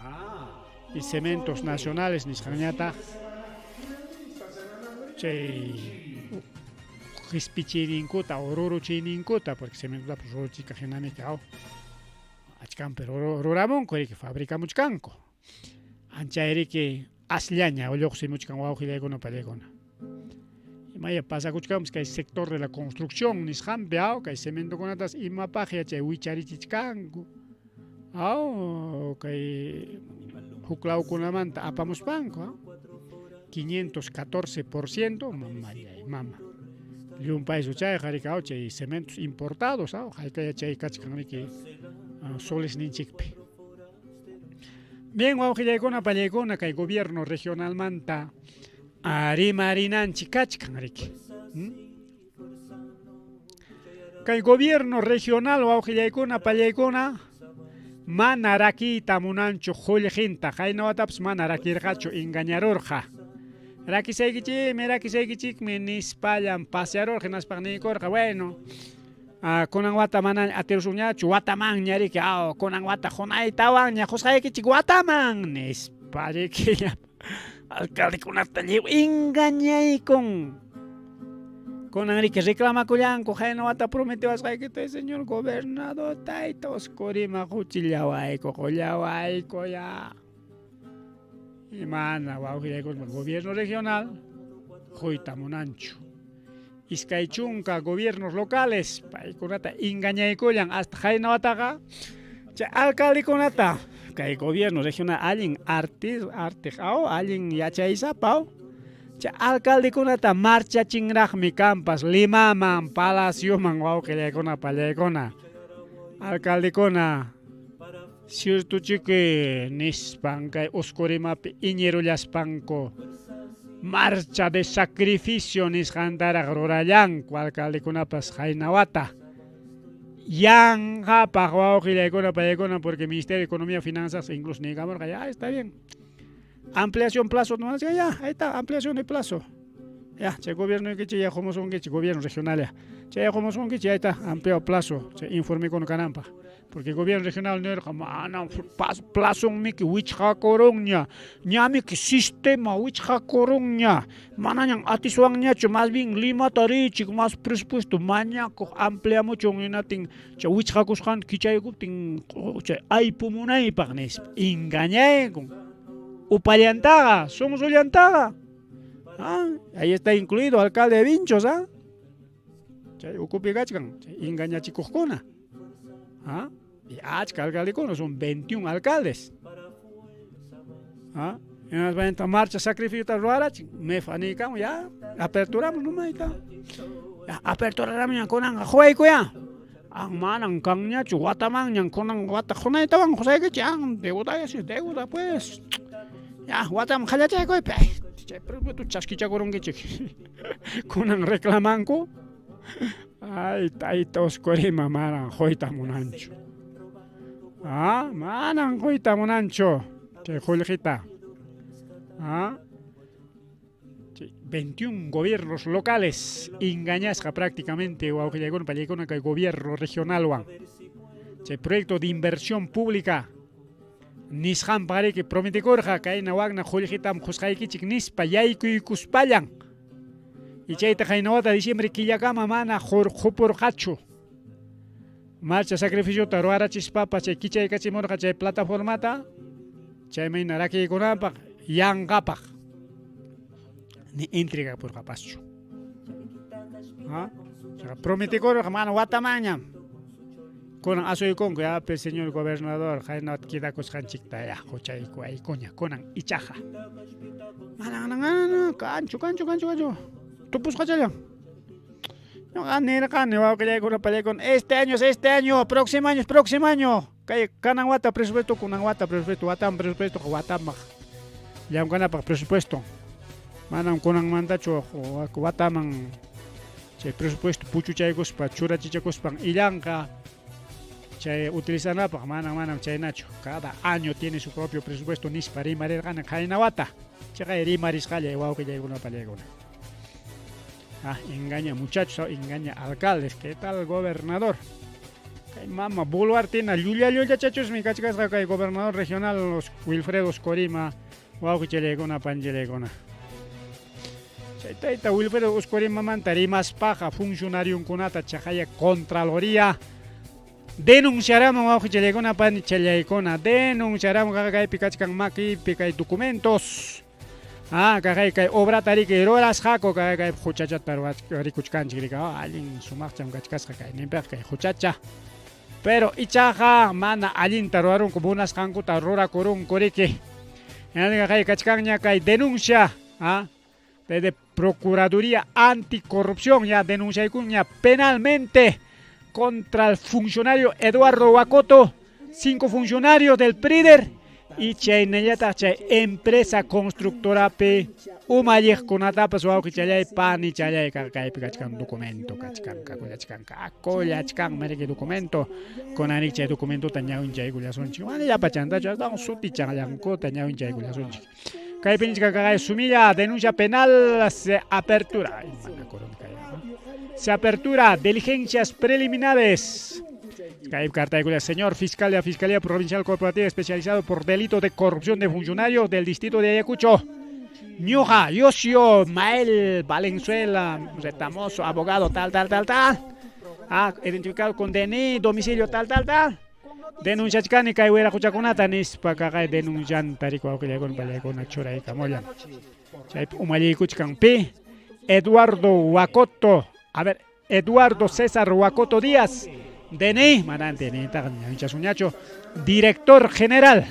y cementos nacionales nisqanñataq chay qispichiyninkuta o ruruchiyninkuta, porque cementotapas ruruchikaq hinamiki aw achkanpi ruramunku riki fabricamuchkanku. Ancha riki asllaña lluqsimuchkan wawqillaykuna pallaykuna. Imaya pasakuchkanpas kay sector de la construcción nisqanpi aw kay cementokunatas imapaqya chay wicharichichkanku aw kay huklawkunamanta apamuspanku aw 514% mamallay mama. Llumpaysu chayqa riki aw chay cementos importados aw haykaya chay kachkan riki soles ninchikpi. Bien, wawqillaykuna, pallaykuna, kay gobierno regionalmanta rimarinanchik kachkan riki. Kay gobierno regional wawqillaykuna, pallaykuna, mana rakiyta munanchu qullqinta, qayna watapas mana rakirqachu, engañarurqa. Rakisaykichikmi, rakisaykichikmi nispallan pasearurqa, hinaspa niykurqa, bueno, kunan wata mana atirusunñachu, watamanña riki, aw, kunan wata qunaytawanña qusqaykichik wataman nispa riki alcaldekunata lliw engañaykun. Kunan riki reclamakullanku, qayna wata prometewasqaykita, señor gobernador, tayta Oscorima quchillawayku, qullawayku ya. Y mana wawqillaykuspa gobierno regional quyta munanchu. 20 gobiernos locales paykunata engañaykullan hasta qayna wataqa chay alcaldekunata kay gobierno regional allin artis artiq aw allin yachaysapa aw chay alcaldekunata marchachinraqmi kanpas Limaman palacioman wawqillaykuna pallaykuna alcaldekuna Ciertochiki nispan kay Oscorimapi iñirullaspanku marcha de sacrificio nisqantaraq rurallanku alcaldekunapas qayna wata. Yanqapaq wawqillaykuna paykuna porque Ministerio de Economía y Finanzas incluso nigamurqa ya está bien. Ampliación plazo no ya, ahí está, ampliación de plazo. Ya, chay gobierno ykichik ya qumusunkichik, gobierno regional ya. Chay qumusunkichik, ahí está, ampliado plazo, chay informe kananpaq. Porque gobierno regional nirqa, mana plazonmiki wichqakurunña, ñamiki sistema wichqakurunña, manañan atiswanñachu, más bien Limata riychik, más presupuesto mañakuq ampliamuchun hinatin chay wichqakusqanta kichaykuptin chay aypumunaypaq nispa, engañaykun. Upallantaqa, sunqullantaqa. Ah, ahí está incluido alcalde de Vinchos, ¿ah? Chay ukupi kachkan, chay engañachikuqkuna. ¿Ah? Y achka alcaldekuna, son 21 alcaldes. ¿Ah? Hinaspa marcha sacrificio ruwarachin, mefa niykamun ya, aperturamos nomás ahí está. Ya, aperturaramiña kunanqa quwayku ya. An manan kanñachu watamanñan kunan wata qunaytawan qusaykichik an deuda ya deuda pues. Ya wataman qallachaykuy chay presupuesto chaskichakurunkichik. Kunan reclamanku. Ay, tayta Oscorima manan quyta munanchu. Ah, manan quyta munanchu chay qullqita. Ah. 21 gobiernos locales engañasqa prácticamente wawqillaykuna pallaykuna kay gobierno regionalwan. Chay proyecto de inversión pública nisqanpaq riki prometikurqa kayna wakna qullqitam qusqaykichik nispa yaykuykuspallan. Y chayta qayna wata diciembre killakama mana qupurqachu. Marcha sacrificiota ruwarachispapas chay kichaykachimurqa chay plataformata chaymayna rakiykunanpaq yanqapaq. Ni entregapurqapaschu. ¿Ah? Prometikurqa mana watamanñam. Kunan asuykunku ya, pe señor gobernador, qayna quedakusqanchikta ya huchayku aykuña kunan ichaqa. Mana, mana, mana, kanchu, kanchu, kanchu, kanchu. Tupusqachallan. Ñuqa nirqani wawqillaykuna pallaykuna, este año es este año, próximo año es próximo año. Kay kanan wata presupuesto, kunan wata presupuesto, watan presupuesto, watanpaq llamkanapaq presupuesto. Manam kunanmantachu wataman chay presupuesto puchuchaykuspa churachichakuspan illanqa chay utilizanapaq, manam manam chaynachu. Cada año tiene su propio presupuesto nispa rimarirqani qayna wata. Chaqay rimarisqallay wawqillaykuna pallaykuna. Ah, engaña muchachos, engaña alcaldes, ¿qué tal gobernador? Kay mama Boluartina llulla llullachachusmi kachkasqa kay gobernador regional los Wilfredo Oscorima wawqichallaykuna panchillaykuna. Chay tayta Wilfredo Oscorimamanta rimaspaqa funcionarionkunata chaqaya Contraloría denunciaramun wawqichallaykuna panichallaykuna denunciaramun kaypi kachkan makiypi kay documentos. Ah, kaqay kay obrata riki rurasqaku kaqay kay huchachata rikuchkanchik riki allin sumaqcham kachkasqa kay ninpiqa kay huchacha. Pero ichaqa mana allinta rurarunku munasqankuta rurakurunku riki. Kaqay kachkanña kay denuncia, ah, desde Procuraduría Anticorrupción ya denunciaykunña penalmente contra el funcionario Eduardo Huacoto, 5 funcionarios del PRIDER y chaynallataq chay empresa constructorapi umalliqkunatapas wawqichallay panichallay kaypi kachkan documento kachkan kakullachkan kakullachkan riki documento kunanik chay documentota ñawinchaykullasunchik mana llapachantachu astawan sutichanllankuta ñawinchaykullasunchik. Kaypi nichkan kaqay sumilla denuncia penal se apertura. Se apertura diligencias preliminares. Kay carta señor fiscal de la Fiscalía Provincial Corporativa especializado por delito de corrupción de funcionarios del distrito de Ayacucho. Ñuja, Yosio, Mael, Valenzuela, Retamoso, abogado, tal, tal, tal, tal. Ah, identificado con DNI, domicilio, tal, tal, tal. Denunciachkani kay wiraquchakunata nispa kaqay denuncianta riku wawqillaykuna pallaykuna churaykamullan. Chaypi umalliykuchkan pi Eduardo Huacoto, a ver, Eduardo César Huacoto Díaz, DNI, mana DNI-taqa ñawinchasunñachu, director general.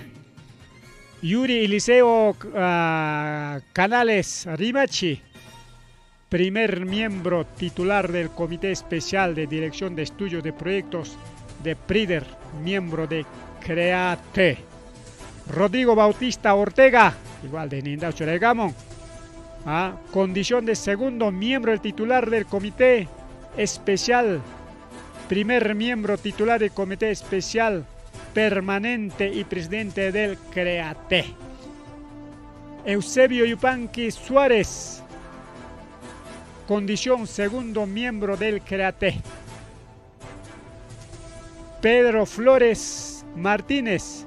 Yuri Eliseo Canales Rimachi, primer miembro titular del Comité Especial de Dirección de Estudios de Proyectos de PRIDER, miembro de CREATE. Rodrigo Bautista Ortega, igual de Nindao Churaygamon, condición de segundo miembro del titular del Comité Especial, primer miembro titular del Comité Especial Permanente y presidente del CREATE. Eusebio Yupanqui Suárez, condición segundo miembro del CREATE. Pedro Flores Martínez,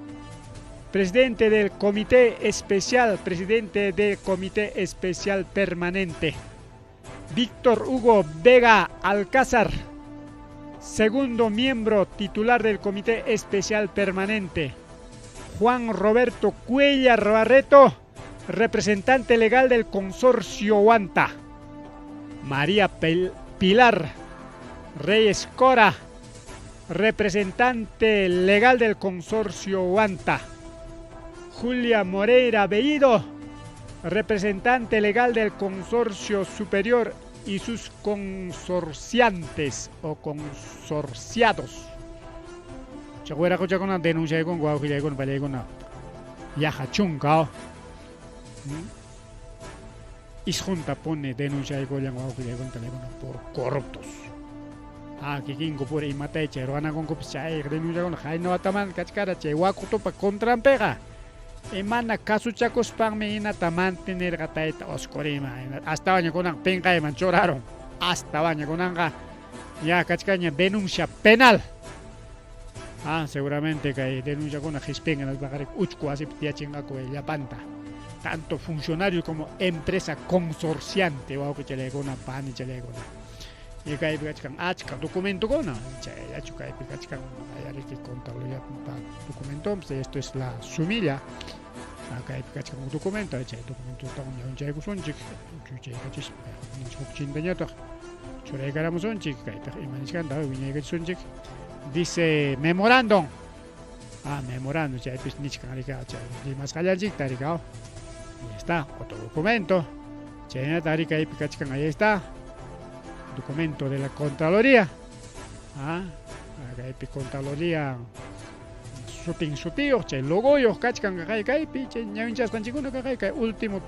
presidente del Comité Especial, presidente del Comité Especial Permanente. Víctor Hugo Vega Alcázar, segundo miembro titular del Comité Especial Permanente. Juan Roberto Cuellar Barreto, representante legal del Consorcio Huanta. María Pilar Reyes Cora, representante legal del Consorcio Huanta. Julia Moreira Bellido, representante legal del Consorcio Superior y sus consorciantes o consorciados. Chacuera con denuncia con guauquilla con pallaykuna yaqa chunka. Isqunta pone denunciaykullan wawqillaykuna pallaykuna por corruptos. Ah, kikinku pura imatay chay ruwanakunkupis chay denunciakuna qayna wataman kachkara chay wakutupa contranpiqa. Imana kasuchakuspanmi hinata mantenerqa tayta Oscorima. Hasta kunan pinqayman churaron. Hasta kunanqa ya kachkaña denuncia penal. Ah, seguramente kay denunciakuna qispinqa nispaqa uchku wasipi tiyachinqaku llapanta. Tanto funcionario como empresa consorciante wawqichallaykuna panichallaykuna. Y kaypi kachkan achka documentokuna chayllachu kaypi kachkan ayariki Contraloría documentos. Esto es la sumilla. Kaypi kachkan huk documento, chay documentotawan ñawinchaykusunchik, uchuychaykachispa kay hukninchik huk chintañataq churaykaramusunchik, kaypiqa ima nichkanta wiñaykachisunchik. Dice memorándum. Ah, memorándum, chaypis nichkan rika, chay rimasqallanchikta rika. Ahí está, otro documento. Chaynata rika kaypi kachkan, ahí está. Documento de la Contraloría. Ah, kaypi Contraloría sutin sutiyuq chay logoyuq kachkan kaqay kaypi chay ñawinchasqanchikkuna kaqay kay último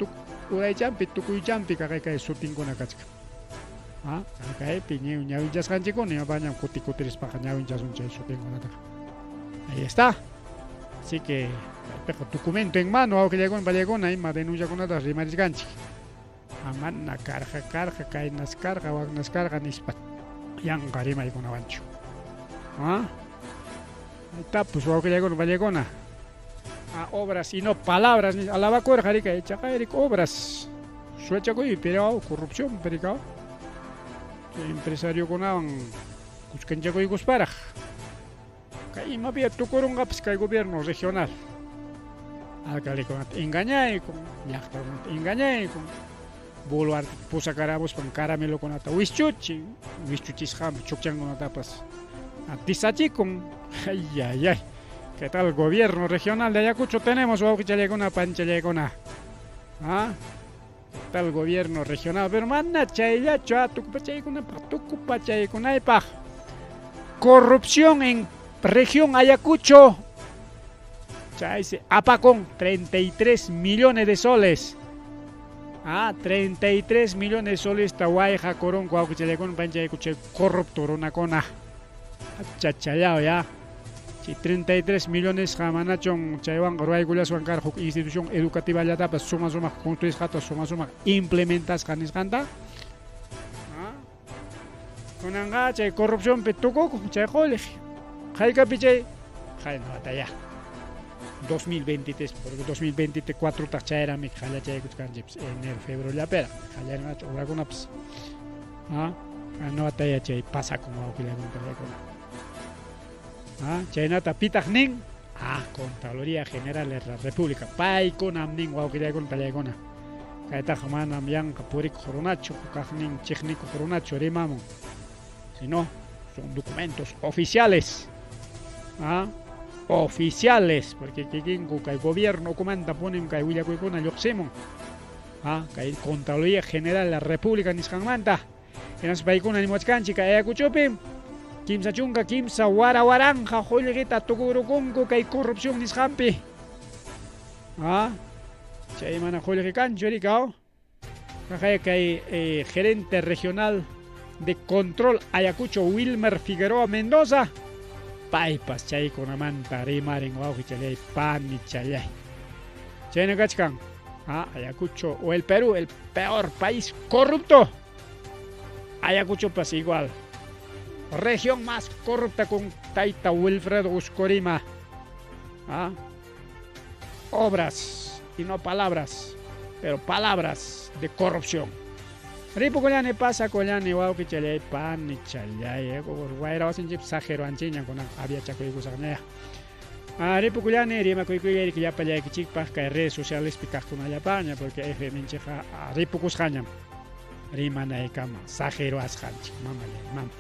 uraychampi tukuychampi kaqay kay sutinkuna kachkan. Ah, kaypi ñawinchasqanchikkuna imapañam kuti kutirispaqa ñawinchasun chay sutinkunataqa. Ahí está. Así que kaypiqa documento en mano wawqillaykuna pallaykuna ima denunciakunata rimarisqanchik. Amana karqa karqa kaynas karqa waknas karqa nispa yanqa rimaykunawanchu. Ah? Tapus wawqillaykuna pallaykuna. Ah, obras y no palabras alabakurqa rika ichaqa obras suechakuy pero corrupción pero empresariokunawan kuskanchakuykusparaq. Kay imapiya tukurunqapas kay gobierno regional. Alcaldekunata engañaykun, llaqtakunata engañaykun. Boluarte pusakaramuspan caramelokunata wischuchin, wischuchisqanpi chukchankunatapas tisachikun. Ay, ay, ay. ¿Qué tal gobierno regional de Ayacucho tenemos, wawqichallaykuna, panchallaykuna? ¿Ah? ¿Qué tal gobierno regional? Pero mana chayllachu, tukupachaykunapaq, tukupachaykunaypaq. Corrupción en región Ayacucho. Chaysi apakun 33 millones de soles. Ah, 33 millones de soles ta koronku wawqichallaykuna, panchaykuchay corrupto runakuna. Chachallao ya. Chay 33 millones manachun chaywanqa ruwaykullaswan karqa huk institución educativa llatapas suma sumaq construisqata suma sumaq implementasqa nisqanta. Kunanqa chay corrupcionpi tukukun chay qullqi. Haykapi chay qayna ya. 2023, porque 2024 taq chayrami qallachaykuchkanchikpas enero, febrero llapera qallarinachu obrakunapas. Ah, no chay pasakun wawqillaykuna pallaykuna. Ah, chaynata pitaq nin, ah, Contraloría General de la República, paykunam nin wawqillaykuna pallaykuna. Kaytaqa manam yanqa purikuq runachu, kaqnin chiqnikuq runachu rimamun. Sino son documentos oficiales. Ah, oficiales, porque kikinku kay gobierno kumanta ponen kay willakuykuna lluqsimun. Ah, kay Contraloría General de la República nisqanmanta. Hinaspa paykuna nimuwachkanchik kay Ayacuchopi kimsa chunka kimsa wara waranja qullqita tukurukunku kay corrupción nisqanpi. Ah, chay mana qullqi kanchu rikaw. Kaqay kay gerente regional de control Ayacucho Wilmer Figueroa Mendoza. Paypas chaykunamanta rimarin wawqichallay panichallay. Chayna kachkan. Ah, Ayacucho o el Perú, el peor país corrupto. Ayacucho pas igual. Región más corrupta con Taita Wilfredo Uscorima. Ah, obras y no palabras, pero palabras de corrupción. Ripukullani pasakullani wawqichallay panichallay wayra wasinchik sajero anchiña kunan aviachakuykusaqñaya. Ah, ripukullani rimakuykuyay llapallaykichikpaq kay redes socialespi kaqkunallapaña porque FM nchikqa ripukusqañam rimanaykama sajero asqanchik mamallay mama.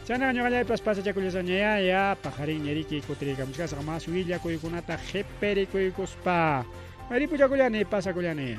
Chaynaqa ñuqallaypas pasachakullasañaya ya paqarinña riki kutiriykamuchkasaq mas willakuykunata qhiparikuykuspa. Ripuchakullani pasakullani.